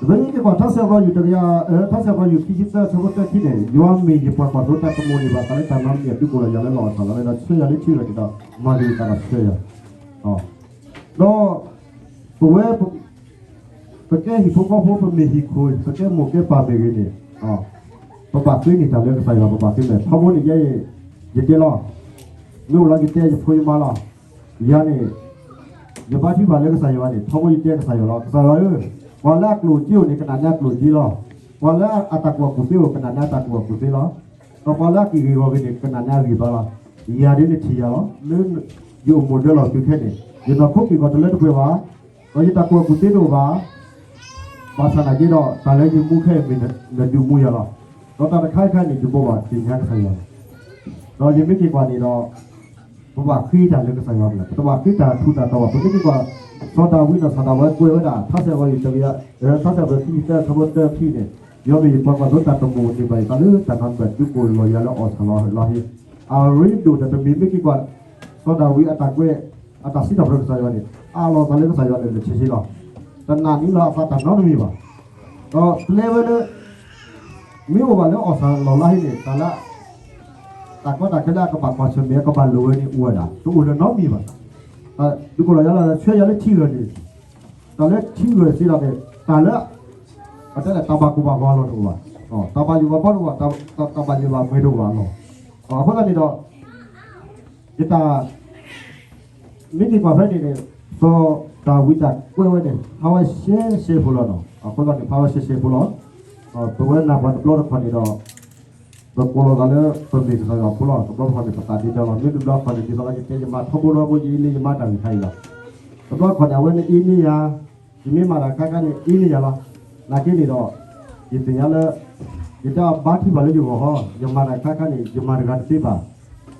ပမ့ၢ်က့ၤကွၢ်ထါစံးပတြၢၤယွၤတကယၤ, ထါစံးပတြၢၤယွၤခံဆံသၢ အဆၢဖိသၢခံန့ၣ် ယွၤမ့ၢ်ယပှၤကွၢ်သိတၢ်ကမူၣ်န့ၢ်ဘၣ်သးလၢတၢ်နီတမံၤ ဒုးကိးလီၤယၤလၢလီၢ်အထီၣ်လီၤ လၢဆှၢယၤလၢထံရူၢ်ကဒီး မၤဂ့ၤယသးဒီးဆှၢယၤ ဒီး ပဝဲ ပ ပကဲဟံၣ်ဖိဃီဖိ ပမ့ၢ်ဟံၣ်ခိၣ် ပကဲမိၢ်ကဲပၢ်မ့ၢ်ဂ့ၤန့ၣ်, ပဘၣ်ဃ့န့ၢ်တၢ်လၢကစၢ်ယွၤ ပဘၣ်ဃ့န့ၢ် ထီဘိန့ၣ် ယဲ ယတဲလီၤ, မ့ၢ်အိၣ်လီၤယတဲယဖိယမါလီၤ, ယၤန့ၣ် ယဘါထုကဖၣ်လၢကစၢ်ယွၤန့ၣ် ထီဘိယတဲကစၢ်ယွၤလီၤ, ကစၢ်ယွၤဧၢ, ပှၤလၢအကျိၣ်စ့အိၣ်န့ၣ် ကနၣ်န့ၢ်အကျိၣ်စ့လီၤ, ပှၤလၢအတၢ်ကူၣ်ဘၣ်ကူၣ်သ့အိၣ် ကနၣ်န့ၢ်အတၢ်ကူၣ်ဘၣ်ကူၣ်သ့လီၤ, ဒီးပှၤလၢအဂ့ၢ်ဂီၢ်ဂ့ၤန့ၣ် ကနၣ်န့ၢ်အဂ့ၢ်ဘၣ်လီၤ, ယၤဒ်န့ၣ်ထံၣ်ယၤလီၤ, လၢယအိၣ်မိၢ်ဒၢလီၤသုခဲန့ၣ် ယနီၢ်ခိက့ၢ်ဂီၤတလၢတပှဲၤဘၣ်, ဒီးယတၢ်ကူၣ်ဘၣ်ကူၣ်သ့တအိၣ်ဘၣ်, ဘၣ်ဆၣ်သနာ်က့ဒီး တၢ်လၢယမူခဲအံၤမ့ၢ်နဒုးမူယၤလီၤ, ဒီးတၢ်တခါခါန့ၣ် ယဘိးဘၣ်သ့ၣ်ညါကစၢ်ယွၤလီၤ, ဒီးယမ့ၢ်က့ၤကွၢ်န့ၣ်ဒီး ပဘၣ်ဃ့တၢ်လၢကစၢ်ယွၤမ့ၢ်လဲၣ်, ပတဘၣ်ဃ့တၢ်ထူးတၢ်တီၤဘၣ်, ပမ့ၢ်က့ၤကွၢ် စီၤဒၤဝံးဒီးစီၤဒၤဝဲကွဲးဝဲဒၣ် ထါစံးထီၣ်ပတြၢၤ ထါစံးထီၣ်ပတြၢၤခံဆံသၢ အဆၢဖိတၢခံန့ၣ်, ယွၤမ့ၢ်ယပှၤကွၢ်သိတၢ်တမိၣ်န့ၢ်ဘၣ်ယသးလၢ တၢ်နီတမံၤ ဒုးကိၣ်လီၤယၤလၢအီၣ်ဆၣ်လီၤဟဲလီၤဟ့, အရ့ဒိၣ်ဒီး တမ့ၢ်မ့ၢ်က့ၤကွၢ် စီၤဒၤဝံးအတၢ်ကွဲး အတၢ်စံးထီၣ်ပတြၢၤကစၢ်ယွၤန့ၣ် အးလီၤသးလၢကစၢ်ယွၤန့ၣ် လၢဆံးဆံးလီၤ, တနာ်န့ၢ်လီၤအသးတၢ်နီတမံၤဘၣ်, ဒီးပျဲဝဲလၢ မ့ၢ်အိၣ်ဘၣ်လၢအီၣ်ဆၣ်လီၤလၢဟ့န့ၣ် တၢ်လၢ တၢ်ကီတၢ်ခဲလၢအကဘၣ်ကွၢ်ဆၢၣ်မဲာ် အကဘၣ်လိၣ်ဝဲန့ၣ် အိၣ်ဝဲဒၣ် တအိၣ်လၢနီတမံၤဘၣ်, ဒုးကိၣ်လီၤယၤလၢ ဆှၢယၤလၢထံဂၢၢ်န့ၣ်, တၢ်လၢထံဂၢၢ်စ့ဒီးန့ၣ် တၢ်လၢ ပတဲလၢတၢ်ဘၣ်ကိၢ်ဘၣ်ဂီၤအလီၢ်တအိၣ်ဘၣ်, တၢ်ဘၣ်ယိၣ်ဘၣ်ဘီတအိၣ်ဘၣ်, တၢ်ဘၣ်ယိၣ်ဘၣ်ဘီတအိၣ်ဘၣ် တၢ်ဘၣ်ယိၣ်ဘၣ်မ့ၢ်တအိၣ်ဘၣ်အလီၢ်, အဃိသတးန့ၣ်ဒီး ယတၢ် မ့ၢ်က့ၤကွၢ်ဖဲန့ၣ်န့ၣ် စီၤဒၤဝံးတၢ်ကွဲးဝဲန့ၣ် ဖးဝဲရှဲရှဲဖိလီၤနီၤ, အဃိသတးန့ၣ် ဖးဝဲရှဲရှဲဖိလီၤ, ပဝဲနၢ်ပှၤတဘျီတခီၣ်န့ၣ်ဒီး ပကိးလီၤသးလၢပမ့ၢ်ကစၢ်ယွၤဖိလီၤ, တဘျီတခီၣ်န့ၣ် ပသးဒ့ဒီလီၤ, မ့ၢ်တဘျီတခီၣ်န့ၣ် ဒ်သိးလၢယတဲ ယမါထီဘိထီဘိ ယအ့န့ၢ်ယမါတၢ်ဂ့ၢ်ခါအံၤလီၤ, တဘျီတခီၣ်န့ၣ် အဝဲန့ၣ်အ့န့ၢ်ယၤ, ယမ့ၢ်မၤတၢ်ခါခါန့ၣ် အ့န့ၢ်ယၤလီၤ, နာ်က့န့ၣ်ဒီး ယသ့ၣ်ညါလၢ ယတၢ်ဘါထုကဖၣ်လၢယဂီၢ်ဟီ, ယမၤတၢ်ခါခါန့ၣ် ယမၤတဂၤတသ့ဘၣ်,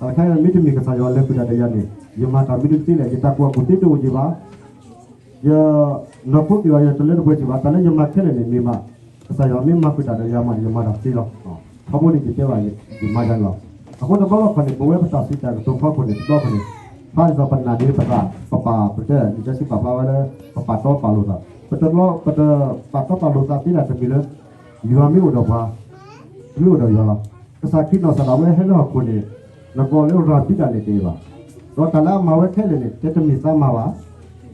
တၢ်တခါအံၤမ့တမ့ၢ်ကစၢ်ယွၤလဲၤဃုာ်တၢ်ဒီးယၤန့ၣ် ယမၤတၢ်မ့ၢ်တသ့လဲၣ်, ယတၢ်ကူၣ်ဘၣ်ကူၣ်သ့တအိၣ်က့ၤဘၣ်, ယနီၢ်ခိက့ၢ်ဂီၤ ယတလၢတပှဲၤက့ၤဘၣ်, တၢ်လၢယမၤခဲလၢာ်န့ၣ် မ့ၢ်မး ကစၢ်ယွၤမ့ၢ်မၤဃုာ်တၢ်ဒီးယၤမးန့ၣ် ယမၤတၢ်သ့လီၤ, ထီဘိန့ၣ်ယတဲဘၣ် ယမၤယၤန့ၣ်လီၤ, အဃိတဘျီဘျီခီန့ၣ် ပဝဲပတၢ်စံးတၢ်ကတိၤဖီခိၣ်န့ၣ် တဘျီခီန့ၣ် ဖးဒ်သိးပနာ်န့ၢ်ပသး ပပာ်ပတဲ ယတဲစံးပာ်ဖျါဝဲလၢ ပပာ်တီပာ်လိာ်သး, ပတဘျီ ပတပာ်တီပာ်လိာ်သးသ့ဒၣ်တမံၤလၢ ယွၤမ့ၢ်အိၣ်ဒီးပှၤ မ့ၢ်အိၣ်ဒီးယွၤလီၤ, ကစၢ်ခရံာ်နီၢ်ကစၢ်ဒၣ်ဝဲဟဲလၢဟီၣ်ခိၣ်န့ၣ် နကိးလၢရၤဘံဒၣ်လဲာ်တအဲၣ်ဘၣ်, ဒီးတၢ်လၢအမၤဝဲခဲလၢာ်န့ၣ် တဲတမ့ၢ်သးမၤဘၣ်,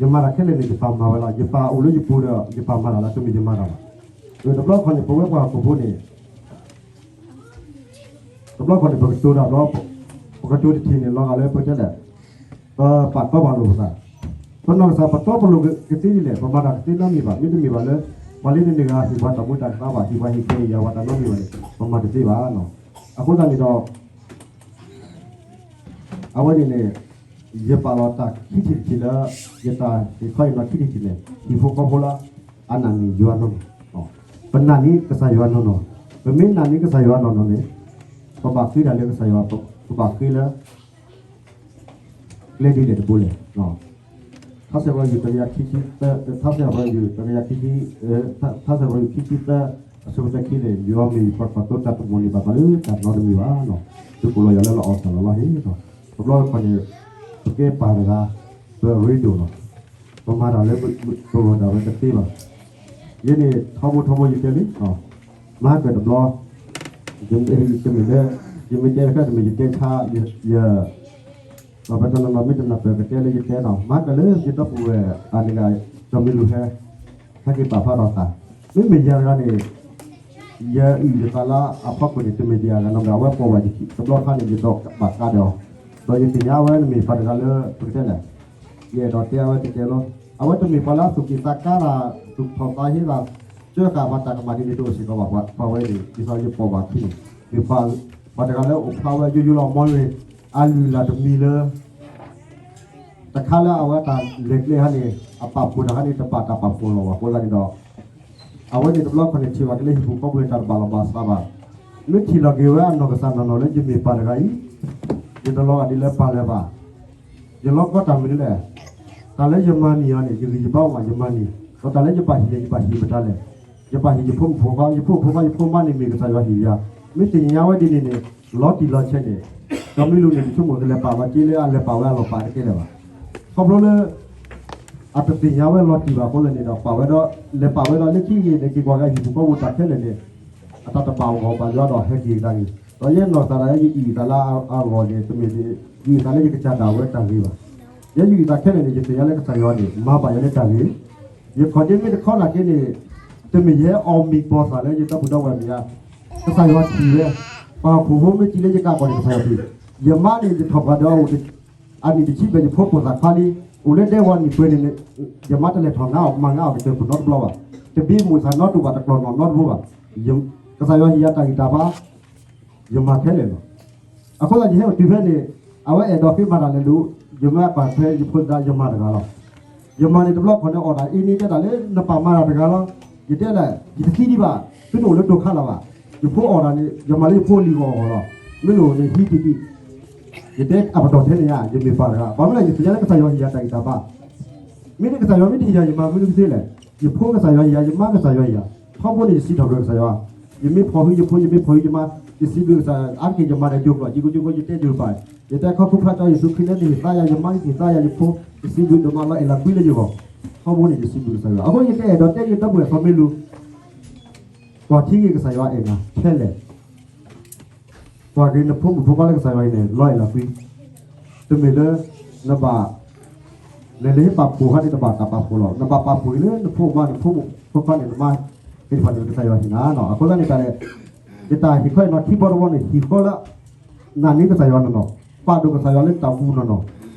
ယမၤတၢ်ခဲလၢာ်န့ၣ် ယပၢ်မၤဝဲလီၤ, ယပၢ်အိၣ်လၢယပူၤဒီး ယပၢ်မၤတၢ်လီၤ, တမ့ၢ်ယမၤတၢ်ဘၣ်, တဘျီခီန့ၣ် ပဝဲပှၤဟီၣ်ခိၣ်ဖိန့ၣ် တဘျီခီန့ၣ် ပကတိၤတၢ်ဘျီ ပကတိၤတထံၣ်န့ၣ် လီၤဂာ်လၢပတဲလဲၣ် ပပာ်တီပာ်လိာ်ပသး, ပနီၢ်ကစၢ်ပတီပလိာ်ကသ့ဒ်လဲၣ်, ပမၤတၢ်ကသ့နီတမံၤဘၣ်, မ့တမ့ၢ်ဘၣ်လၢ ပှၤလၢန့ၣ်န့ၣ်ဂၤ ဟ့ၣ်ပှၤတၢ်မူတၢ်သါဘၣ်, ဟ့ၣ်ပှၤဟ့ၣ်ခဲအံၤယၤဝဲတၢ်နီတမံၤဘၣ်န့ၣ် ပမၤတသ့ဘၣ်, အဃိသတးန့ၣ်ဒီး အဝဲန့ၣ်န့ၣ် ယပာ်လီၤတၢ်ခံထံၣ်တထံၣ်လၢ ယတၢ်ဟ့ၣ်ခီအံၤလီၤခံထံၣ်တထံၣ်န့ၣ် ဟံၣ်ဖိဃီဖိလၢ အနာ်န့ၢ်ယွၤနီၢ်နီၢ်, ပနာ်န့ၢ်ကစၢ်ယွၤနီၢ်နီၢ်, ပမ့ၢ်နာ်န့ၢ်ကစၢ်ယွၤနီၢ်နီၢ်န့ၣ် ပဘၣ်ဃ့တၢ်လၢကစၢ်ယွၤ, ပဘၣ်ဃ့လၢ ကျဲဒ်လဲၣ်တဘိလဲၣ်, ထါစံးထီၣ်ပတြၢၤ ထါစံးထီၣ်ပတြၢၤ တကယၤခံဆံ, ထါစံးထီၣ်ပတြၢၤ ခံဆံသၢ အဆၢဖိတၢခံန့ၣ် ယွၤမ့ၢ်ယပှၤကွၢ်သိတၢ်တမိၣ်န့ၢ် ဘၣ်ဃးလၢတၢ်နီတမံၤဘၣ်, ဒုးကိၣ်လီၤယၤလၢလီၤအီၣ်ဆၣ်လီၤလီၤဟ့ၣ်, တဘျီတခီန့ၣ် ပကဲပၢ်တဂၤ ပရ့ဒိၣ်လီၤ, ပမၤတၢ်လၢပဂီၢ်ဒၣ်ဝဲတသ့ဘၣ်, ယဲန့ၣ် ထီဘိထီဘိယတဲလံ, မၤကၢၣ်တဘျီ တမ့ၢ်လၢ ယမ့ၢ်တဲတခါတမ့ၢ်ယတဲဆါ ယ ဒီးပတနီၤနီၤမ့ၢ်တနၢ်ပၢၢ်ကတဲလၢယတဲနီၤ မၤကၢၣ်လၢယဒီပုၢ်ဝဲၢ်အန့ၣ်ဂၤ ကၠီမံလူၤဟဲ ဟဲက့ၤပာ်ဖျါထီၣ်သး, မ့မ့ၢ်ယၤတဂၤန့ၣ် ယအုၣ်ယသးလၢအဖီခိၣ်န့ၣ် တမ့ၢ်ဒံးအဂၤနီတဂၤ အဝဲပိာ်ဘၣ်ယခံ တဘျီခါန့ၣ် ယဒိးဘၣ်ကါဒီးအီၤ, ဒီးယသ့ၣ်ညါအဝဲန့ၣ်မ့ၢ်ပှၤတဂၤလၢ ပကတဲလဲၣ် ယအဲၣ်ဒိးတဲအဝဲတကဲလီၤ, အဝဲတမ့ၢ်ပှၤလၢအသူၣ်က့ၣ်သးကါတၢ် သူၣ်ထီၣ်သးဟ့သး ကၢဃာ်ပှၤတၢ်ကမၣ်ဒ်န့ၣ်တအိၣ်စ့ၢ်ကီးဘၣ်, ပှၤဝဲန့ၣ် ဒ်သိးယပိာ်ဘၣ်ခံန့ၣ် မ့ၢ်ပှၤတဂၤလၢအိၣ်ဖျါဝဲယိယိလီၤမီလ့ၤ အလုၢ်အလၢ်တမံၤလၢ တခါလၢအဝဲတၢ်လဲၤကျဲဟါန့ၣ် အပာ်ဖှိၣ်တၢ်ဟါန့ၣ် တဘၣ်တၢ်ပာ်ဖှိၣ်လီၤဘၣ် အဃိသတးန့ၣ်ဒီး အဝဲန့ၣ်တဘျီခီန့ၣ် ထံၣ်ဘၣ်က့ၤလၢဟံၣ်ပူၤဃီပူၤန့ၣ် တၢ်တဘၣ်လီၤဘၣ်စးဘၣ်, မ့ၢ်ထံၣ်လီၤက့ၤဝဲအနီၢ်ကစၢ်နီၢ်နီၢ်လၢ ယမ့ၢ်ပၢ်တဂၤအံၤ ယတလီၤဂာ်ဒ်လၢပၢ်လၢၤဘၣ်, ယလီၤကီတၢ်မနုၤလဲၣ်, တၢ်လၢယမၤန့ၢ်အီၤန့ၣ် ယဂံၢ်ယဘါအိၣ်မး ယမၤန့ၢ်, ဒီးတၢ်လၢယပၢ်ဟ့ၣ်န့ၣ် ယပၢ်ဟ့ၣ်မတၤလဲၣ်, ယပၢ်ဟ့ၣ်ယဖိမုၣ်ဖိခွါ ယဖိမုၣ်ဖိခွါ ယဖိမါန့ၣ်မ့ၢ်ကစၢ်ယွၤဟ့ၣ်ယၤ, မ့ၢ်သ့ၣ်ညါဝဲဒ်န့ၣ်န့ၣ် လီၤတံၢ်လီၤဆဲးန့ၣ်, ကၠီမံလူၤန့ၣ် တဆိကမိၣ်ကလဲၤပာ်ဝဲက့လၢအလဲၤပာ်ဝဲအလီၢ်ပာ်တကဲလၢၤဘၣ်, ခီဖျိလၢ အတသ့ၣ်ညါဝဲလီၤတံၢ်ဘၣ်အဃိသတးန့ၣ်ဒီး ပာ်ဝဲဒီး လဲၤပာ်ဝဲဒီးလၢခံက့ၤန့ၣ် က့ၤကွၢ်က့ၤဟံၣ်ပူၤဃီပူၤတၢ်ခဲလၢာ်န့ၣ် အတၢ်တဘၣ်အဂီၢ်ဘၣ်ယွၤဒီးဟဲက့ၤကဒါက့ၤ, ဒီးယဲနီၢ်ကစၢ်ဒၣ်ယအုၣ်ယသးလၢအဂီၢ်န့ၣ် တမ့ၢ်ယအုၣ်ယသးလၢယကစၢ်ဒၣ်ဝဲတၢ်ဂ့ၤဘၣ်, ယဲယအုၣ်ယသးခဲလၢာ်န့ၣ် ယသ့ၣ်ညါလၢကစၢ်ယွၤန့ၣ် မၤဘၣ်ယၤလၢတၢ်ဂ့ၤ, ယခီၣ်ဒ့မ့ၢ်တခီနာ်က့န့ၣ်, တမ့ၢ်ယဟဲအီၣ်မံၤပိာ်သးလၢယဒီပုၢ်ဒီဝဲၢ်မ့ၢ်ဧါ, ကစၢ်ယွၤထံၣ်ဝဲ, ပှၤဟီၣ်ခိၣ်ဖိမ့ၢ်စံးလၢယကးကီၢ်န့ၣ် ကစၢ်ယွၤထံၣ်, ယမါန့ၣ် ယထီၣ်ပှၤဒီးအအိၣ် အနံၣ်တဆံဘျဲၣ် ယဖိပိာ်သးခွါလံ, အိၣ်လၢဒဲဝီနံၣ်ပှဲၤန့ၣ်, ယမါတလဲၤထီၣ်ငါအီၣ်မၤငါအီၣ်ကတၢၢ်ခိၣ်နီတဘျီဘၣ်, တဘ့ၣ်မိၣ်သးနီတအိၣ်ဘၣ် တကျီၢ်နီၣ်နီတဘိဘၣ်, ကစၢ်ယွၤဟ့ၣ်ယၤတၢ်ဂံၢ်တၢ်ဘါ ယမၤခဲလၢာ်လီၤ. အဃိသတးယဟဲအိၣ်တုၤဖဲန့ၣ်, အဝဲအဲၣ်ဒိးဃ့မၤတၢ်လဲၤလိာ်, ယမၤပာ်ထွဲယဖိသဒါယမၤတဂၤလီၤ. ယမၤန့ၣ်တဘျီခီၣ်န့ၣ်အီၣ်တၢ်အံၤန့ၣ်တဲတၢ်လၢနပာ်မၤတၢ်တဂၤလီၤ. ယတဲဒၣ် ယတသံဒံးဘၣ်, သုတအိၣ်လၢတိခါလၢၤဘၣ်. ယဖိအီၣ်တၢ်န့ၣ် ယမၤလၢယဖိလံၤဂီၢ်အဂီၢ်လီၤ. မ့ၢ်လိၣ်န့ၣ်ဟံးတံၢ်တံၢ်, ယတဲအပတီၢ်ထဲန့ၣ်ဧါ, ယမ့ၢ်ပာ်တဂၤ, ဘၣ်မနုၤလဲၣ် ယသ့ၣ်ညါလၢကစၢ်ယွၤဟ့ၣ်ယၤတၢ်ဂံၢ်တၢ်ဘါ မ့ၢ်န့ၣ်ကစၢ်ယွၤမ့ၢ်တဟ့ၣ်ယၤ ယမၤမနုၤကသ့လဲၣ်. ယဖိကစၢ်ယွၤဟ့ၣ်ယၤ, ယမါကစၢ်ယွၤဟ့ၣ်ယၤ, ထီဘိန့ၣ်ယစံးထီၣ်ပတြၢၤကစၢ်ယွၤ, ယမ့ၢ်ဖီၣ်ဟုယဖိ ယမ့ၢ်ဖီၣ်ဟုယမါ, ယစံးဘျုးကစၢ်ယွၤ, အါတက့ၢ်ယမၤဒီးယိၤကျိာ် ယကိကိကိ ယတဲယိၤပာ်, ယတဲခီဖျိဖျါကစၢ်ယ့ၣ်ၡူးခရံာ်လၢနဟ့ၣ်သါယၤ ယမါကဟ့ၣ်သါယၤယဖိ, ယစံးဘျုးဒိၣ်မးလီၤ အဲၣ်လီၤကွံလၢယဂီၢ်, ထီဘိန့ၣ်ယစံးဘျုးကစၢ်ယွၤ. အဃိယတအဲၣ်ဒိးတဲယဒီပုၢ်ဝဲၢ်သီမ့ၢ်လူၤ ကွၢ်ထံဂ့ၤကစၢ်ယွၤအဲၣ်နၤခဲလၢာ် ကွၢ်က့ၤနဖိမုၣ်ဖိခွါလၢကစၢ်ယွၤအံၤန့ၣ် လီၤအဲၣ်လီၤကွံ, တမ့ၢ်လၢ နဘၣ် နလဲၤဟ့ၣ်ပာ်ဖှိၣ်ခါန့ၣ် နဘၣ်တၢ်ပာ်ဖှိၣ်လီၤ. နဘၣ်ပာ်ဖှိၣ်က့ၤလၢနဖိမါ နဖိမုၣ်ဖိခွါန့ၣ် နမါသ့ၣ်တဖၣ်န့ၣ် ကစၢ်ယွၤဟ့ၣ်နၤလီၤ. အဃိသတးန့ၣ်တၢ်လဲၣ် ယတၢ်ဟ့ၣ်ခီအံၤနီၤ ခံဘီတဝီန့ၣ် ဟ့ၣ်ဃီလၢ နာ်န့ၢ်ကစၢ်ယွၤနီၢ်နီၢ်, ပာ်ဒိၣ်ကစၢ်ယွၤလၢတၢ်ပူၤနီၢ်နီၢ်,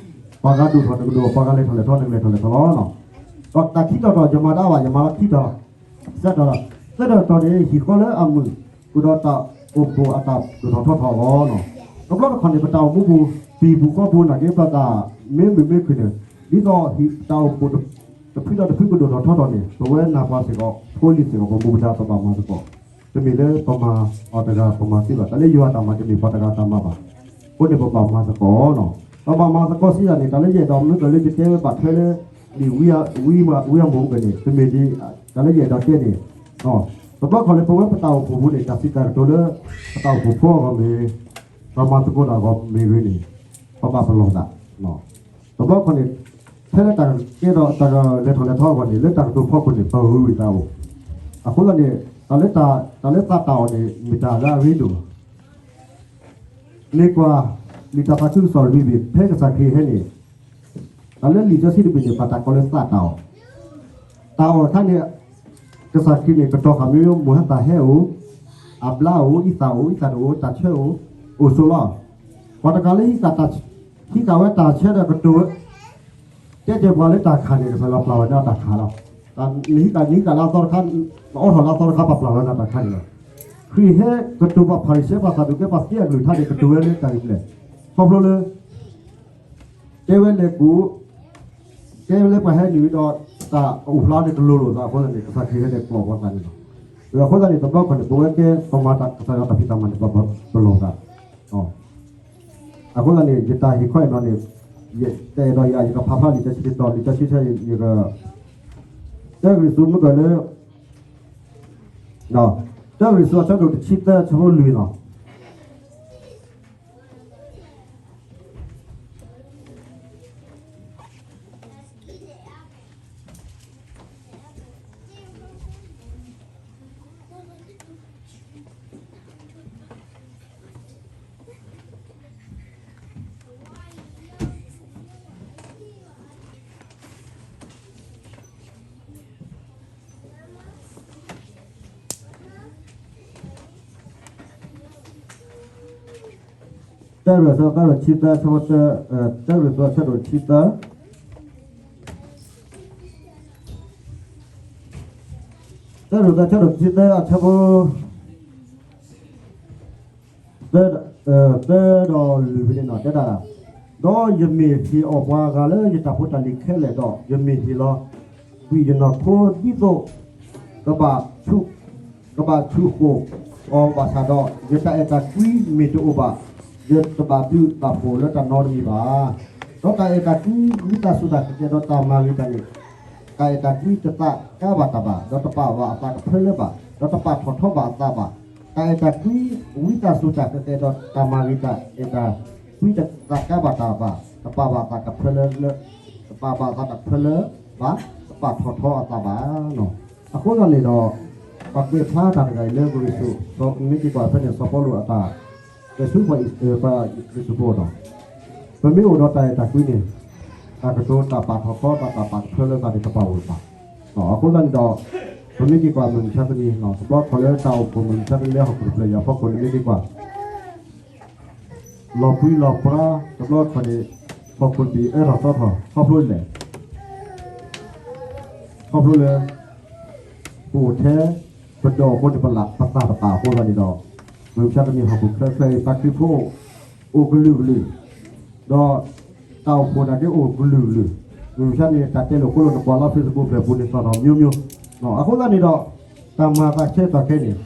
ပှၤဂၤဒိၣ်ထီၣ်နကဒိၣ်, ပှၤဂၤလဲၤထီၣ်လဲၤထီ နကလဲၤထီၣ်လဲၤထီလီၤ. ဒီးတၢ်ခံတီၤတီၤ ယမၤတၢ်ဘၣ် ယမၤလီၤခံတီၤ သၢတီၤ, သၢတီၤတီၤန့ၣ် ဟ့ၣ်ဃီလၢအမုာ် ဃုာ်ဒီးတၢ်အိၣ်ဖှိၣ်အတၢ်ဒိၣ်ထီၣ်ထီထီၣ်အဂီၢ်နီၤ. တဘျီတခီၣ်န့ၣ် ပတၢ်အိၣ်မူပူၤ ပံၤပူၤဃီပူၤနာ်က့ ပတၢ်မ့ၢ်မုာ်မ့ၢ်ခုၣ်န့ၣ် ဒ်သိးတၢ်အိၣ်ဖှိၣ်တဖုဒီးတဖုကဒိၣ်ထီၣ်ထီထီၣ်န့ၣ် ပဝဲနၢ်ပှၤစ့ၢ်ကီး ဖိလံၤစ့ၢ်ကီး ပမူပဒါပဘၣ်မၤသကိး, တမ့ၢ်လၢပမၤအီၤတဂၤပမၤသ့ဘၣ်, တၢ်လၢယွၤတၢ်မၤတမ့ၢ်ပှၤတဂၤတၢ်မၤဘၣ်. အဃိန့ၣ်ပဘၣ်မၤသကိးနီၤ. ပဘၣ်မၤသကိးစံးဒ်န့ၣ် တၢ်လၢယအဲၣ်ဒိးမနုၤလဲၣ်လၢယတဲဝဲဘၣ်ထွဲလၢ လံာ်ဝံအမူအပူၤန့ၣ် တမ့ၢ်ဒ် တၢ်လၢယအဲၣ်ဒိးတဲန့ၣ်, တဘျီခီၣ်လၢပဝဲပတၢ်အိၣ်ဖှိၣ်ပူၤန့ၣ် တၢ်စံးတၢ်ကတိၤလၢ ပတၢ်အိၣ်ဖှိၣ်ဖိအဂီၢ်မ့ၢ်ဂ့ၤ, ပမၤသကိးတၢ်အဂီၢ်မ့ၢ်ဂ့ၤန့ၣ် ပဘၣ်ပလီၢ်သး. တဘျီခီၣ်န့ၣ် ဖဲလၢတၢ်ကဲထီၣ်တၢ်ကလဲၤထီၣ်လဲၤထီအဂီၢ်န့ၣ် လၢတၢ်ကတိၤဖီခိၣ်န့ၣ် ပဂုာ်ဝံသးအိၣ်. အဃိသတးန့ၣ် တၢ်လၢ တၢ်လၢသးတၢ်အီၣ်န့ၣ် မ့ၢ်တၢ်လၢအရ့ဒိၣ်လီၤ. မ့ၢ်ကွၢ် လံာ်တၢ်သးခုကစီၣ်လွံၢ်ဘ့ၣ် ဖဲကစၢ်ခရံာ်ဟဲန့ၣ် တၢ်လၢလံာ်စီဆှံတဘ့ၣ်န့ၣ် ဘၣ်တၢ်ကိးလၢသးတၢ်အီၣ်, တၢ်အီၣ်အခါန့ၣ် ကစၢ်ခရံာ်န့ၣ် ကတီၤဃာ်မ့ၢ်မိၢ်ဟါသၣ်ဟဲအိၣ်, အဘျါအိၣ်, အံသၣ်အိၣ်, အံသၣ်တအိၣ်, တၢ်ဆၢအိၣ်, အိၣ်ဆိးလီၤ. ပှၤတဂၤလၢ ဟံးဃာ်ဝဲတၢ်ဆၢဒီးကတိၤဝဲ တဲတဲပှၤလၢတၢ်ခးန့ၣ် ကစၢ်ယွၤပျၢ်ဝဲဒၣ်တၢ်ခးလီၤ. နဟံးဃာ် နဟံးဃာ်လၢအသီတခါ, နအိးထီၣ်လၢအသီတခါ ပပျၢ်လီၤနၤတၢ်ခးန့ၣ်လီၤ. ခရံာ်ဟဲကတိၤပှၤဖၤရံၤၡဲ ပှၤစၤဒူးကဲ ပှၤသ့အကလုၢ်ကထါန့ၣ် ကတိၤဝဲလၢတၢ်ဂ့ၢ်ဖျဲၣ်, ခီဖျိလၢ တဲဝဲလဲၤကူး, တဲဝဲလၢပှၤဟဲနုာ်ဒီး တၢ်အိၣ်ဖျါန့ၣ်တလိၤလိာ်သးအဃိသတးန့ၣ် ကစၢ်ခရံာ်ဟဲန့ၣ်ကျီၢ်ပှၤသးန့ၣ်လီၤ. အဃိသတးန့ၣ် တဘျီခီန့ၣ် ပဝဲကဲပမၤတၢ်ကစၢ်ယွၤတၢ်ဖံးတၢ်မၤန့ၣ် ပလီၢ်သး အဃိသတးန့ၣ် ယတၢ်ဟ့ၣ်ခီအံၤနီၤန့ၣ် ယတအဲၣ်ဒိးယၤ ယကဖးဖျါလံာ်စီဆှံတတီၤ လံာ်စီဆှံဆၢယက တၢကရံၣ်သူးမုၢ်ကၢၢ်လၢ တၢကရံၣ်သူးအဆၢဒိၣ်တဆံသၢ အဆၢဖိလွံၢ်လီၤ. တၢကရံၣ်သူး တၢကရံၣ်ဆံသၢ အဆၢဖိတၢ, တၢကရံၣ်သူး အဆၢဒိၣ်ဆံသၢ, တၢကရံၣ်သူး အဆၢဒိၣ်ဆံသၢ အဆၢဖိ သၢ, သၢဒီးလွံၢ်ဖဲန့ၣ်နီၤ တဲဒၣ်, ဒီးယမ့ၢ်ဟ့ၣ်အီၣ်ပှၤဂၤလၢယတၢ်ဖိတၢ်လံၤခဲလၢာ်ဒီး ယမ့ၢ်ဟ့ၣ်လီၤကွံာ်ယနီၢ်ခိဒ်သိး ကဘၣ်ဆူး, ကဘၣ်ဆူးဃိာ်အီၤဘၣ်ဆၣ်ဒီး ယတၢ်အဲၣ်တၢ်ကွံမ့ၢ်တအိၣ်ဘၣ် ယတဘၣ်ဘျုးဘၣ်ဖှိၣ်လၢတၢ်နီတမံၤဘၣ်. ဒီးတၢ်အဲၣ်တၢ်ကွံ ဝံသးစူၤတၢ်ကကဲဒီးတၢ်မၤဂ့ၤတၢ်န့ၣ် တၢ်အဲၣ်တၢ်ကွံတသးကါဘၣ်တၢ်ဘၣ်, ဒီးတပာ်ဘၣ်အသးကဖၢလၢဘၣ်, ဒီးတပာ်ထီၣ်ထီဘၣ်အသးဘၣ်. တၢ်အဲၣ်တၢ်ကွံ ဝံသးစူၤတၢ်ကကဲဒီးတၢ်မၤဂ့ၤတၢ် အဲၣ်တၢ်ကွံတသးကါဘၣ်တၢ်ဘၣ်, တပာ်ဘၣ်အသးကဖၢလၢ, တပာ်ဘၣ်အသးတဖၢလၢဘၣ်, တပာ်ထီၣ်ထီအသးဘၣ်. အဃိသတးန့ၣ်ဒီး ပှၤကွဲးဖျါတၢ်တဂၤအံၤလၢကရံၣ်သူး, မ့ၢ်က့ၤကွၢ်ဖဲန့ၣ် စီၤပီလူးအတၢ် တဲဆူပှၤအံၤ, ပှၤအံၤစူးဖိဒီး ပမ့ၢ်အိၣ်ဒီးတၢ်အဲၣ်တၢ်ကွံန့ၣ် တၢ်ကတိၤတၢ်ပာ်ထီၣ်ထီ တၢ်တၢ်ပာ်ကဖၢလၢသးန့ၣ် တပာ်အိၣ်လၢၤဘၣ်. အဃိသတးန့ၣ်ဒီး ပမ့ၢ်က့ၤကွၢ်မုၢ်မဆါတနံၤ တဘျီခီလၢတၢ်အိၣ်ဖှိၣ်မုၢ်မဆါတနံၤလၢဟီၣ်ခိၣ်တဖျၢၣ်အံၤအဖီခိၣ်န့ၣ် မ့ၢ်က့ၤကွၢ် လီၤပှံၤလီၤပြါ တဘျီခီန့ၣ် ဟီၣ်ခိၣ်တဘ့ၣ်အၢထီၣ်သီထီၣ် ခီဖျိလဲၣ် ခီဖျိလၢ ပအိၣ်ထဲ ပဒိးအဃိန့ၣ် ပလၢပသးပသး အဃိသတးန့ၣ်ဒီး မုၢ်မဆါတနံၤဟီၣ်ခိၣ်ချၢချၢအံၤ ပှၤခရံာ်ဖိ အိၣ်ကလုာ်ကလုာ် ဒီးတၢ်အိၣ်ဖှိၣ်နာ်က့အိၣ်ကလုာ်ကလုာ်, မုၢ်မဆါန့ၣ် တၢ်တဲလိာ်ဃိလိာ် နကွၢ်လၢ Facebook ဖျၢၣ်ပူၤန့ၣ် သီၣ်ထီၣ်မျိုးမျိုး, အဃိသတးန့ၣ်ဒီး တၢ်မၤသးဆဲးတၢ်ခဲန့ၣ်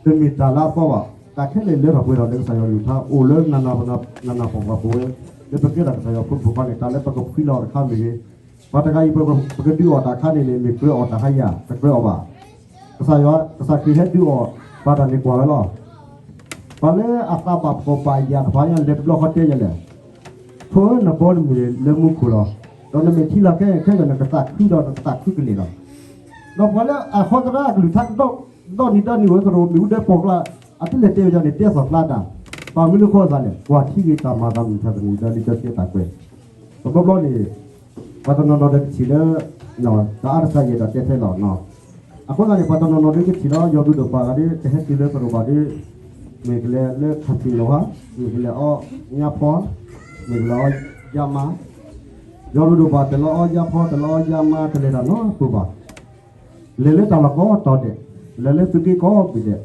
တမ့ၢ်တၢ်လၢအသီဘၣ်, တၢ်ခဲလၢာ်လၢထီၣ်ပှဲၤထီၣ်လၢကစၢ်ယွၤကလုၢ်ကထါ အိၣ်လၢနးနးပှၤပှၤပဝဲ လၢပကဲထီၣ်ကစၢ်ယွၤဖိမုၣ်ဖိခွါန့ၣ် တၢ်လၢပကဖှံလီၤအီၤတခါမ့ၢ်ဂ့ၤ, ပှၤတဂၤအံၤ ပကဒုးအီၣ်တၢ်ခါန့ၣ်န့ၣ် မ့ၢ်ကြၢးအီၣ်တၢ်ခါယၤ တကြၢးအီၣ်ဘၣ်. ကစၢ်ယွၤ ကစၢ်ခရံာ်ဟဲဒုးအီၣ် ပှၤတၢ်န့ၣ်ကွၢ်ဝဲလီၤ. ပှၤလၢအသးဘၣ်ဖှီၣ်ဘၣ်ယာ်တဖၣ်ညါ လဲၤတဘျီဃီတဲယၤလဲၣ်, ဖိဧၢ နဘီနမုၢ်လၢမူခိၣ်လီၤ, ဒီးနမဲာ်ထံလီၤခဲခဲဒီး နကသးခုဒီးနကသးခုကန့ၢ်လီၤ. ဒီးပှၤလၢအဟီသရၣ်အကလုၢ်ကထါ ဒီနံၤဒီနံၤဝဲသရိာ်မ့ၣ်အူဒၢပိာ်ကျါ အတလဲၤတဲဝဲယၤန့ၣ် တဲသီၣ်ကျါတၢ်, ပှၤမ့ၢ်လၢဃီသးလဲၣ် ကွၢ်ထံဂ့ၤတၢ်မၤသးမုၢ်မဆါတနံၤလၢလံာ်စီဆှံတၢ်ကွဲး, တဘျီဘျီန့ၣ် ပှၤတနီၤနီၤဒီးကထံၣ်လၢ တအါတစှၤယဲၢ်ဒီးတဲထဲလီၤ. အဃိသတးန့ၣ် ပှၤတနီၤနီၤဒ်ကထံၣ်လီၤ ယွၤဘျုးဒိၣ်ပာ်ဂၤဒ် ကဟဲတုၤလၢသရိာ်ဘၣ်ဒ် မ့ၢ်ကလဲၤလၢခါဆံးလီၤဟါ, မ့ၢ်ကလဲၤအီၣ်ညါဖီ, မ့ၢ်ကလဲၤအီၣ်ယါမါ, ယွၤဘျုးဒိၣ်ပာ် တလဲၤအီၣ်ညါဖီ တလဲၤအီၣ်ယါမါ တလဲၤတၢ်နီတပူၤဘၣ်. လဲၤလၢတၢ်လီၢ်ကိးတီၤဒဲး, လဲၤလၢသုးက့ကိးဘ့ၣ်ဒဲး,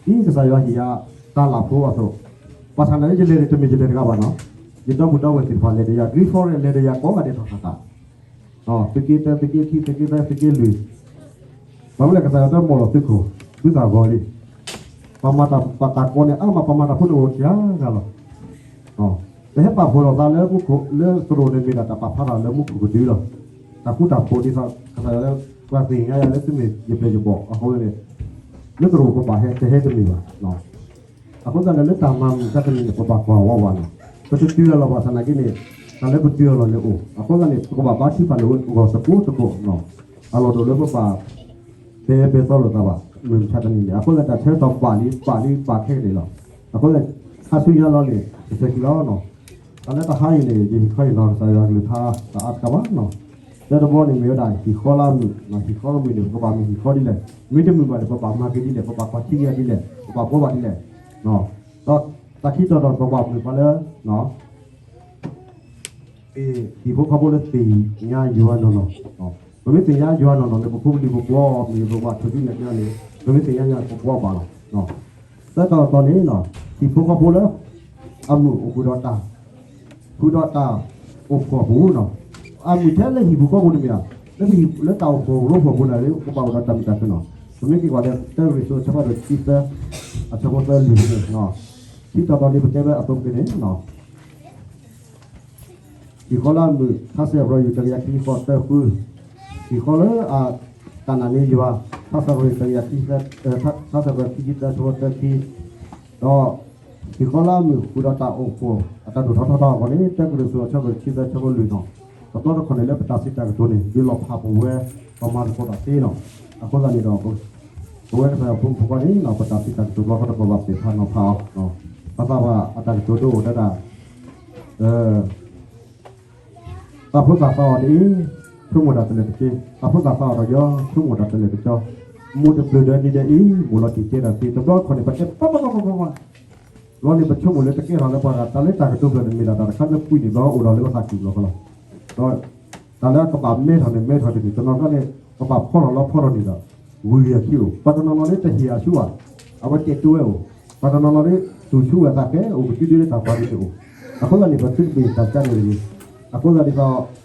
ဒ်ကစၢ်ယွၤဟ့ၣ်ယၤတၢ်လၢ်ဖိအသိး, ဘၣ်ဆၣ်သနာ်က့ ယလဲၤန့ၣ် တမ့ၢ်ယလဲၤတဂၤဘၣ်နီၤ, ယဒီပုၢ်ဒီဝဲၢ်သ့ၣ်တဖၣ်လဲၤဒီးယၤ, Green Forest လဲၤဒီးယၤကိးဂၤဒဲးထီၣ်ထီၣ်တၢ် သုးက့တၢ သုးက့ခံ သုးက့သၢ သုးက့လွံၢ်, ဘၣ်မနုၤလဲၣ် ကစၢ်ယွၤတၢ်မိၣ်လီၤသုးခိၣ် ဘုသၣ်ဂီၤလံ, ပှၤမၤတၢ်ပာ်တၢ်ကီန့ၣ် အါမး ပှၤမၤတၢ်ဖိန့ၣ်အိၣ်ကဂၤလီၤ. ပဟဲပာ်ဖှိၣ်လိာ်သးလၢမူခိၣ် လၢသရိာ်န့ၣ်မ့ၢ်ဒၣ်တၢ်ပာ်ဖျါထီၣ်လၢမူခိၣ်ကဒုလီၤ. တၢ်ဃူတၢ်ဖိးဒ်သိး ကစၢ်ယွၤလၢ ပှၤသ့ၣ်ညါယၤလၢသုမ့ၢ်ယပျဲၢ်ယဘီၣ်အဃိန့ၣ် လၢသရိာ်ပဘၣ်ဟဲတဟဲတမ့ၢ်ဘၣ်. အဃိသတးန့ၣ် လၢတၢ်မၤမုၢ်မဆါတနံၤန့ၣ် ပဘၣ်ကွၢ်ဝဲဘၣ်နီၤ, ပတတုၤအလီၢ်ဘၣ်ဆၣ်သနာ်က့န့ၣ် တၢ်လၢပတုၤအလီၢ်န့ၣ်အိၣ်, အဃိသတးန့ၣ် ပကဘၣ်ဘါထုကဖၣ်လၢဂီၢ်သကိးသကိးနီၤ, အလီၢ်တအိၣ်လၢပဘၣ် တဲဘဲသီလိာ်သးဘၣ် မုၢ်မဆါတနံၤန့ၣ် အဃိသတးတၢ်ဆၢကတီၢ်ဘၣ်လံ ဘၣ်လံဘၣ်ခဲကနံၣ်လီၤ. အဃိသတး ခါဆူညါလီၤန့ၣ် ကစၢ်ခံလီၤနီၤ, တၢ်လၢတဟါအံၤန့ၣ် ယဟ့ၣ်ခီဟ့ၣ်နီၤ ကစၢ်ယွၤကလုၢ်ကထါ တအါတကးဘၣ်နီၤ, တၢတဘီန့ၣ်မ့ၢ်ဝဲဒၣ် ဟံၣ်ဃီလၢအမုာ်, ဟံၣ်ဃီလၢအမုာ်န့ၣ် ပကဘၣ်မ့ၢ်ဟံၣ်ဃီဒ်လဲၣ်, မ့ၢ်တမုာ်ဘၣ်န့ၣ် ပဘၣ်မၤက့ၤဒ်လဲၣ်, ပဘၣ်ကွၢ်ထံက့ၤဒ်လဲၣ်, ပဘၣ်ဘှီဘၣ်ဒ်လဲၣ်, ဒီးတၢ်ခံတီၤတီၤ ပဘၣ်မုာ်ပှၤလၢ ဟံၣ်ဖိဃီဖိလၢသ့ၣ်ညါယွၤနီၢ်နီၢ်, ပမ့ၢ်သ့ၣ်ညါယွၤနီၢ်နီၢ်န့ၣ် ပဖိပလံၤပဘှီမ့ၢ်ပဘၣ်ထိၣ်ဒုနဲၣ်ကျဲန့ၣ် ပမ့ၢ်သ့ၣ်ညါယွၤန့ၣ် ပဘှီဘၣ်လီၤ. သၢတီၤတီၤန့ၣ် ဟံၣ်ဖိဃီဖိလၢ အမုာ်အိၣ်ဃုာ်ဒီးတၢ် ဃုာ်ဒီးတၢ်အိၣ်ဖှိၣ်အပူၤနီၤ, အမုာ်ထဲလၢဟံၣ်ပူၤဃီပူၤတမ့ၢ်ဧါ, လၢပဟံၣ်လၢတၢ်အိၣ်ဖှိၣ်ရိဖှိၣ်ပူၤန့ၣ် ကဘၣ်အိၣ်ဒီးတၢ်မုာ်တၢ်ခုၣ်နီၤ, ပမ့ၢ်က့ၤကွၢ်ဒီး တၢကရံၣ်သူး အဆၢဖးဒိၣ်ခံသၢ အဆၢဖိသၢလွံၢ်န့ၣ်, ခံတီၤတီၤန့ၣ် ပတဲဝဲအသိးက့ၤန့ၣ် ဟံၣ်ဃီလၢအမုာ် ထါစဲးရီယူၢ် တကယၤခံဆံဃိး တၢဃု, ဟံၣ်ဃီလၢအတၢ်နာ်န့ၢ်ယွၤ ထါစဲးရီယူၢ် တကယၤခံဆံသၢ ထါစဲးရီယူၢ် ခံဆံသၢ ဆၢဖိသၢခံ, ဒီး ဟံၣ်ဃီလၢအမုာ်ဃုာ်ဒီးတၢ်အိၣ်ဖှိၣ် အတၢ်ဒိၣ်ထီၣ်ထီထီၣ်အဂီၢ်န့ၣ် တၢကရံၣ်သူး အဆၢဒိၣ်ခံသၢ ဆၢဖိလွံၢ်နီၤ, တဘျီတခီၣ်န့ၣ် လၢပတၢ်စံးတၢ်ကတိၤန့ၣ် ဒုးလီၤဖးပဝဲ ပမၤသကိးတၢ်သ့နီၤ, အဃိသတးန့ၣ်ဒီး ပဝဲကစၢ်ယွၤဖိမုၣ်ဖိခွါန့ၣ် ပတၢ်စံးတၢ်ကတိၤတဘျီဃီတဘျီဘၣ် ပာ်ဖျါနီၤဖးအီၤ, ပသးပှၢ်အတၢ်ကတိၤဒိအိၣ်ဒၣ်ဒၣ် တၢ်ဖိသၣ်သးအီၤတအ့ၣ်, ဆိကမိၣ်တၢ်တလၢာ်တက့ၢ်, တၢ်ဖိသၣ်သးအီၤဒီးယီၤ, ဆိကမိၣ်တၢ်တလၢာ်တက့ၢ်, မိၢ်တဘျုးဒီးနံၤဒီးအံၤ မိၢ်လီၤတံၢ်တဲတၢ်သ့, တဘျီခီၣ်န့ၣ် ပတဲပှၤပှၤပှၤပှၤပှၤ, ဘျီန့ၣ် ပဆိကမိၣ်လၢတကဲထီၣ်လၢပှၤဂၤ တၢ်လၢတၢ်ကတိၤဖျၢၣ်န့ၣ် မ့ၢ်ဒၣ်တၢ်တခါလၢပှၤန့ၣ် ဘျီအိၣ်ဒီးလၢပသးကံၢ်ဘျီဃီလီၤ, ဒီး တၢ်လၢအကဘၣ်မဲထီၣ်န့ၣ် မဲထီၣ်တန့ၢ်, တနီၤကျါန့ၣ် ကဘၣ်ဖီထီၣ်လီၤဖီထီၣ်န့ၣ်ဒီး ဝံၤအခံအိၣ်, ပှၤတနီၤနီၤန့ၣ် တဟ့ၣ်အဆူၣ်ဘၣ်, အဝဲတဲာ်တိဝဲအိၣ်, ပှၤတနီၤနီၤန့ၣ် သူၣ်ဆူၣ်ဝဲသးကဲအိၣ် ကဒုဒုလၢတၢ်ပှၤဒ်န့ၣ်အိၣ်, အဃိသတးန့ၣ် ပသုတပ့ၤတၢ်ကါန့ၣ်တဂ့ၤ, အဃိသတး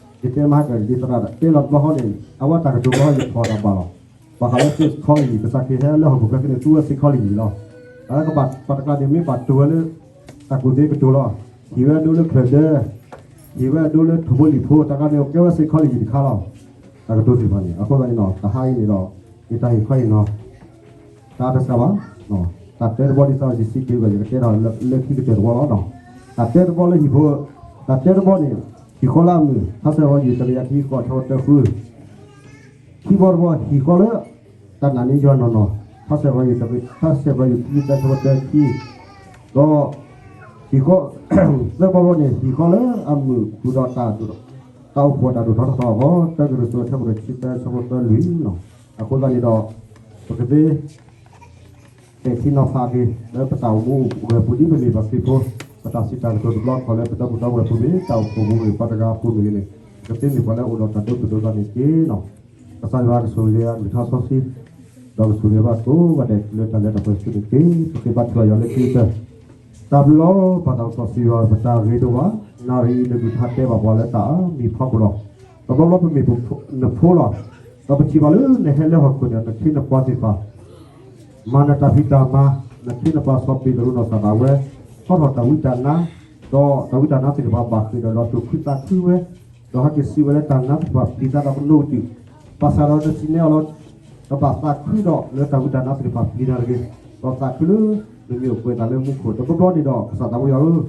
ဒ်သိး ယတဲမၤဟါကၢ်ဒ်သရၣ် တဲလီၤတဘျီဃီန့ၣ် အဝဲတၢ်ကတိၤဘျီဃီယဖီၣ်တၢ်ဘၣ်လီၤ, ပှၤဃးလၢ psychology ကစၢ်ခရံာ်ဟဲလၢဟီၣ်ခိၣ်ချၢန့ၣ် သူဝဲ psychology လီၤ, တၢ်လၢကဘၣ်ပှၤတကျါန့ၣ် မ့ၢ်ဘၣ်တိၢ်ဝဲလၢ တၢ်ကူၣ်သ့ကတိၤလီၤ, ဟံၣ်ဝဲဒိလၢချၢၣ်ဒၢ ဟံၣ်ဝဲဒိလၢထိၣ်ဖိလံၣ်ဖိ တၢ်ကျါန့ၣ် ကဲဝဲ psychology တခါလီၤ, တၢ်ကတိၤသ့ၣ်တဖၣ်န့ၣ် အဃိသတးန့ၣ်နီၤ တဟါအံၤန့ၣ်ဒီး ယတၢ်ဟ့ၣ်ခီအံၤနီၤ တၢ်တစှၤဘၣ်, တၢ်တဲတဘျီဒ်သိးယစံးက့ၤဘၣ် ယကတဲထီၣ်လၢခံကတၢၢ်တဘျီလီၤနီၤ, တၢ်တဲတဘျီလၢဟံၣ်ဖိ, တၢ်တဲတဘျီန့ၣ် ဟံၣ်ဃီလၢအမုာ် ထါစဲးရီယူၢ် တကယၤခံဆံဃိး အဆၢဖိတၢဃု ခံဘျီတဘျီ ဟံၣ်ဃီလၢ တၢ်နာ်န့ၢ်ယွၤနီၢ်နီၢ် ထါစဲးရီယူၢ် ထါစဲးရီယူၢ် ခံဆံသၢ အဆၢဖိတၢခံ, ဒီး ဟံၣ်ဃီ သၢဘျီတဘျီန့ၣ် ဟံၣ်ဃီလၢအမုာ်ဃုာ်ဒီးတၢ်ဒိၣ်ထီၣ် တၢ်အိၣ်ဖှိၣ်တၢ်ဒိၣ်ထီၣ်ထီထီၣ်အဂီၢ် တၢကရံၣ်သူး အဆၢဒိၣ်တဆံသၢ အဆၢဖိသၢလွံၢ်လီၤ. အဃိသတးန့ၣ်ဒီး ပကသ့ တဲထံနီၤဖးက့ၤ လၢပတၢ်အိၣ်မူအိၣ်ဂဲၤပူၤဒ်ပမ့ၢ်ပှၤခရံာ်ဖိ, ပတၢ်စံးတၢ်ကတိၤတဘျီခီၣ်လၢပဒီပုၢ်ဒီဝဲၢ်ပူၤမ့ၢ် တၢ်အိၣ်ဖှိၣ်ပူၤမ့ၢ် ပှၤတဂၤအပူၤမ့ၢ်ဂ့ၤန့ၣ် ပကသ့မ့ၢ်ပှၤလၢအိၣ်ဒီးတၢ်ဒိသူၣ်ဒိသးန့ၣ်တက့ၢ်လီၤ. ကစၢ်ယွၤကဆိၣ်ဂ့ၤအကလုၢ်ကထါစီဆှံ ဒီးကဆိၣ်ဂ့ၤဘၣ်ကိးဂၤဒဲးလၢတၢ်လၢတၢ်ပှဲၤဆူန့ၣ်တက့ၢ်. ပဃ့ဘါထုကဖၣ်ယွၤလၢခံကတၢၢ် တၢ်ဘျုးလီၤ. ပၢ်သးစီဆှံယွၤ ပတၢ်ဂ့ၤဒိၣ်ဘၣ်, နၣ်ရံၣ်အံၤ နကလုၢ်ကထါတဲဘၣ်ပှၤလၢတၢ်အါမံၤဖီခိၣ်လီၤ. တဘျီဘျီပမ့ၢ်နဖိလီၤ. ဒီးပထံၣ်ဘၣ်လၢနဟဲလၢဟီၣ်ခိၣ်န့ၣ် နခ့နပှၤသ့ၣ်တဖၣ် မၤနတၢ်ဖံးတၢ်မၤ, နခ့နပှၤစီၤပ့းတရူးဒီးစီၤဒၤဝဲ ဆီၣ်ထီၣ်တၢ်ဝံတၢ်နါ, ဒီးတၢ်ဝံတၢ်နါသ့ၣ်တဖၣ်ဘၣ်ဃ့ၢ်ဒီး ဒီးသူၣ်ခုသးခုဝဲ, ဒီးဟဲက့ၤစံးဝဲလၢတၢ်နါသ့ၣ်တဖၣ်ပျံၤသးဒီးကနိးကတုာ်, ဘၣ်ဆၣ်ဒီးနစံးန့ၢ်အီၤလီၤ. ဒီးဘၣ်သးခုဒီးလၢတၢ်ဝံတၢ်နါသ့ၣ်တဖၣ်ပျံၤတၢ်တဂ့ၤ, ဒီးသးခုလၢ နမ့ၢ်အိၣ်ကွဲးသးလၢမူခိၣ် တဘျီဘျီန့ၣ်ဒီး ကစၢ်သးဘိယွၤဧၢ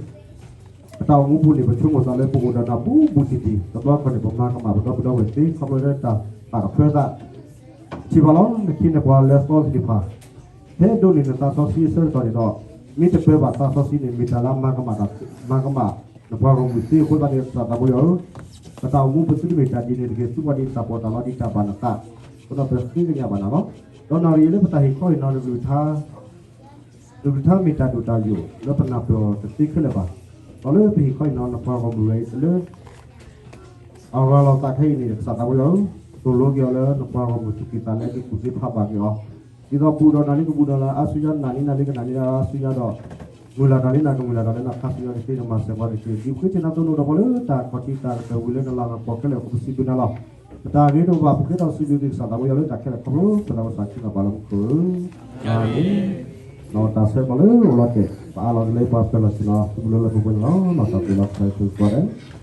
ပတၢ်အိၣ်မူပူၤန့ၣ် ပဆိကမိၣ်သးလၢပအိၣ်ဒီးနၢ်ပူၤဘူးတံၢ်တံၢ်, တဘျီခီန့ၣ် ပမၤကမၣ်ပဒီပုၢ်ဒီဝဲၢ်သ့ ခီဖျိလၢတၢ်ပာ်ကဖၢသး, ထံၣ်ဘၣ်လီၤ နခ့နပှၤလၢအသီသ့ၣ်တဖၣ် ဟဲဒိးန့ၢ်နသးစီဆှံအဆၢကတီၢ်န့ၣ်ဒီး မ့ၢ်တပၢဘၣ်သးစီဆှံန့ၣ် မ့ၢ်တၢ်လၢမၤကမၣ်, မၤကမၣ်နပှၤဂီၢ်မုၢ်သ့အဃိသတးန့ၣ် ကစၢ်သးဘိယွၤဧၢ, ပတၢ်အိၣ်မူပသုတမ့ၢ်တၢ်ဒ်န့ၣ်တဂ့ၤ, သူပှၤဒ်တၢ်ပီးတၢ်လီဒ်တၢ်ဘၣ်နသး, အဃိဒီးပဃ့ကညးဘၣ်နၤလီၤ. ဒီးနၣ်ရံၣ်အံၤလၢပတၢ်ဟ့ၣ်ခီဟ့ၣ်နီၤနကလုၢ်ကထါ နကလုၢ်ကထါမ့ၢ်တၢ်ဒိၣ်တၢ်ယိာ်လၢပနၢ်ပၢၢ်အီၤတသ့ခဲလၢာ်ဘၣ်. ဒီးလၢပဟ့ၣ်ခီဟ့ၣ်နီၤနပှၤဂီၢ်မုၢ်ဝဲအံၤလၢ အဂၤလီၤသးခဲအံၤန့ၣ် ကစၢ်သးဘိယွၤဧၢ, သိၣ်လိက့ၤအီၤလၢနပှၤဂီၢ်မုၢ်သူၣ်ကံၢ်သးလဲ ဒုးကူၣ်သ့ဖးဘၣ်က့ၤအီၤ, ဒ်သိးဘူးဒီးနၤလံကဘူးဒီးနၤအါစုညါ, နၢ်လံနၤလံကနၣ်န့ၢ်အါစုညါဒီး, မုၢ်လၢ်တၢ်လံနၤကမုၢ်လၢ်တၢ်လၢနၤခါစုညါတသ့န့ၣ် မၤစၢၤပှၤတက့ၢ်. ဒ်ပဃ့ထံနၤသိးနအိၣ်ဒီးပှၤလၢတၢ်ခီၣ်ထံးတၢ်ကတၢၢ်ဝံၤလၢနလၤကပီၤခဲလၢာ်အဃိ ပစံးဘျုးနၤလီၤ. ပတၢ်ဂ့ၤတအိၣ်ဘၣ် ပဃ့ထီၣ်စံးဘျုးက့ၤကစၢ်သးဘိယွၤလၢတၢ်ခဲလၢာ်ခီဖျိ ပသးဝဲစၢ်ခံနီၤပာ်လီၤမူခိၣ်ဧၢ, အၤမ့ၣ်. တၢ်ဆၢကတီၢ်လၢအိၣ်လီၤတဲာ် ပအးလီၤက့ၤလၢပှၤပၢၤလီၢ်ဆ့ၣ်နီၤ သုးဘူးလၢလၢပှဲၤပှဲၤန့ၣ်လီၤ. တၢ်ဘျုးလီၤ ကစၢ်ယ့ၣ်ၡူးခရံာ်ကိးဂၤဒဲး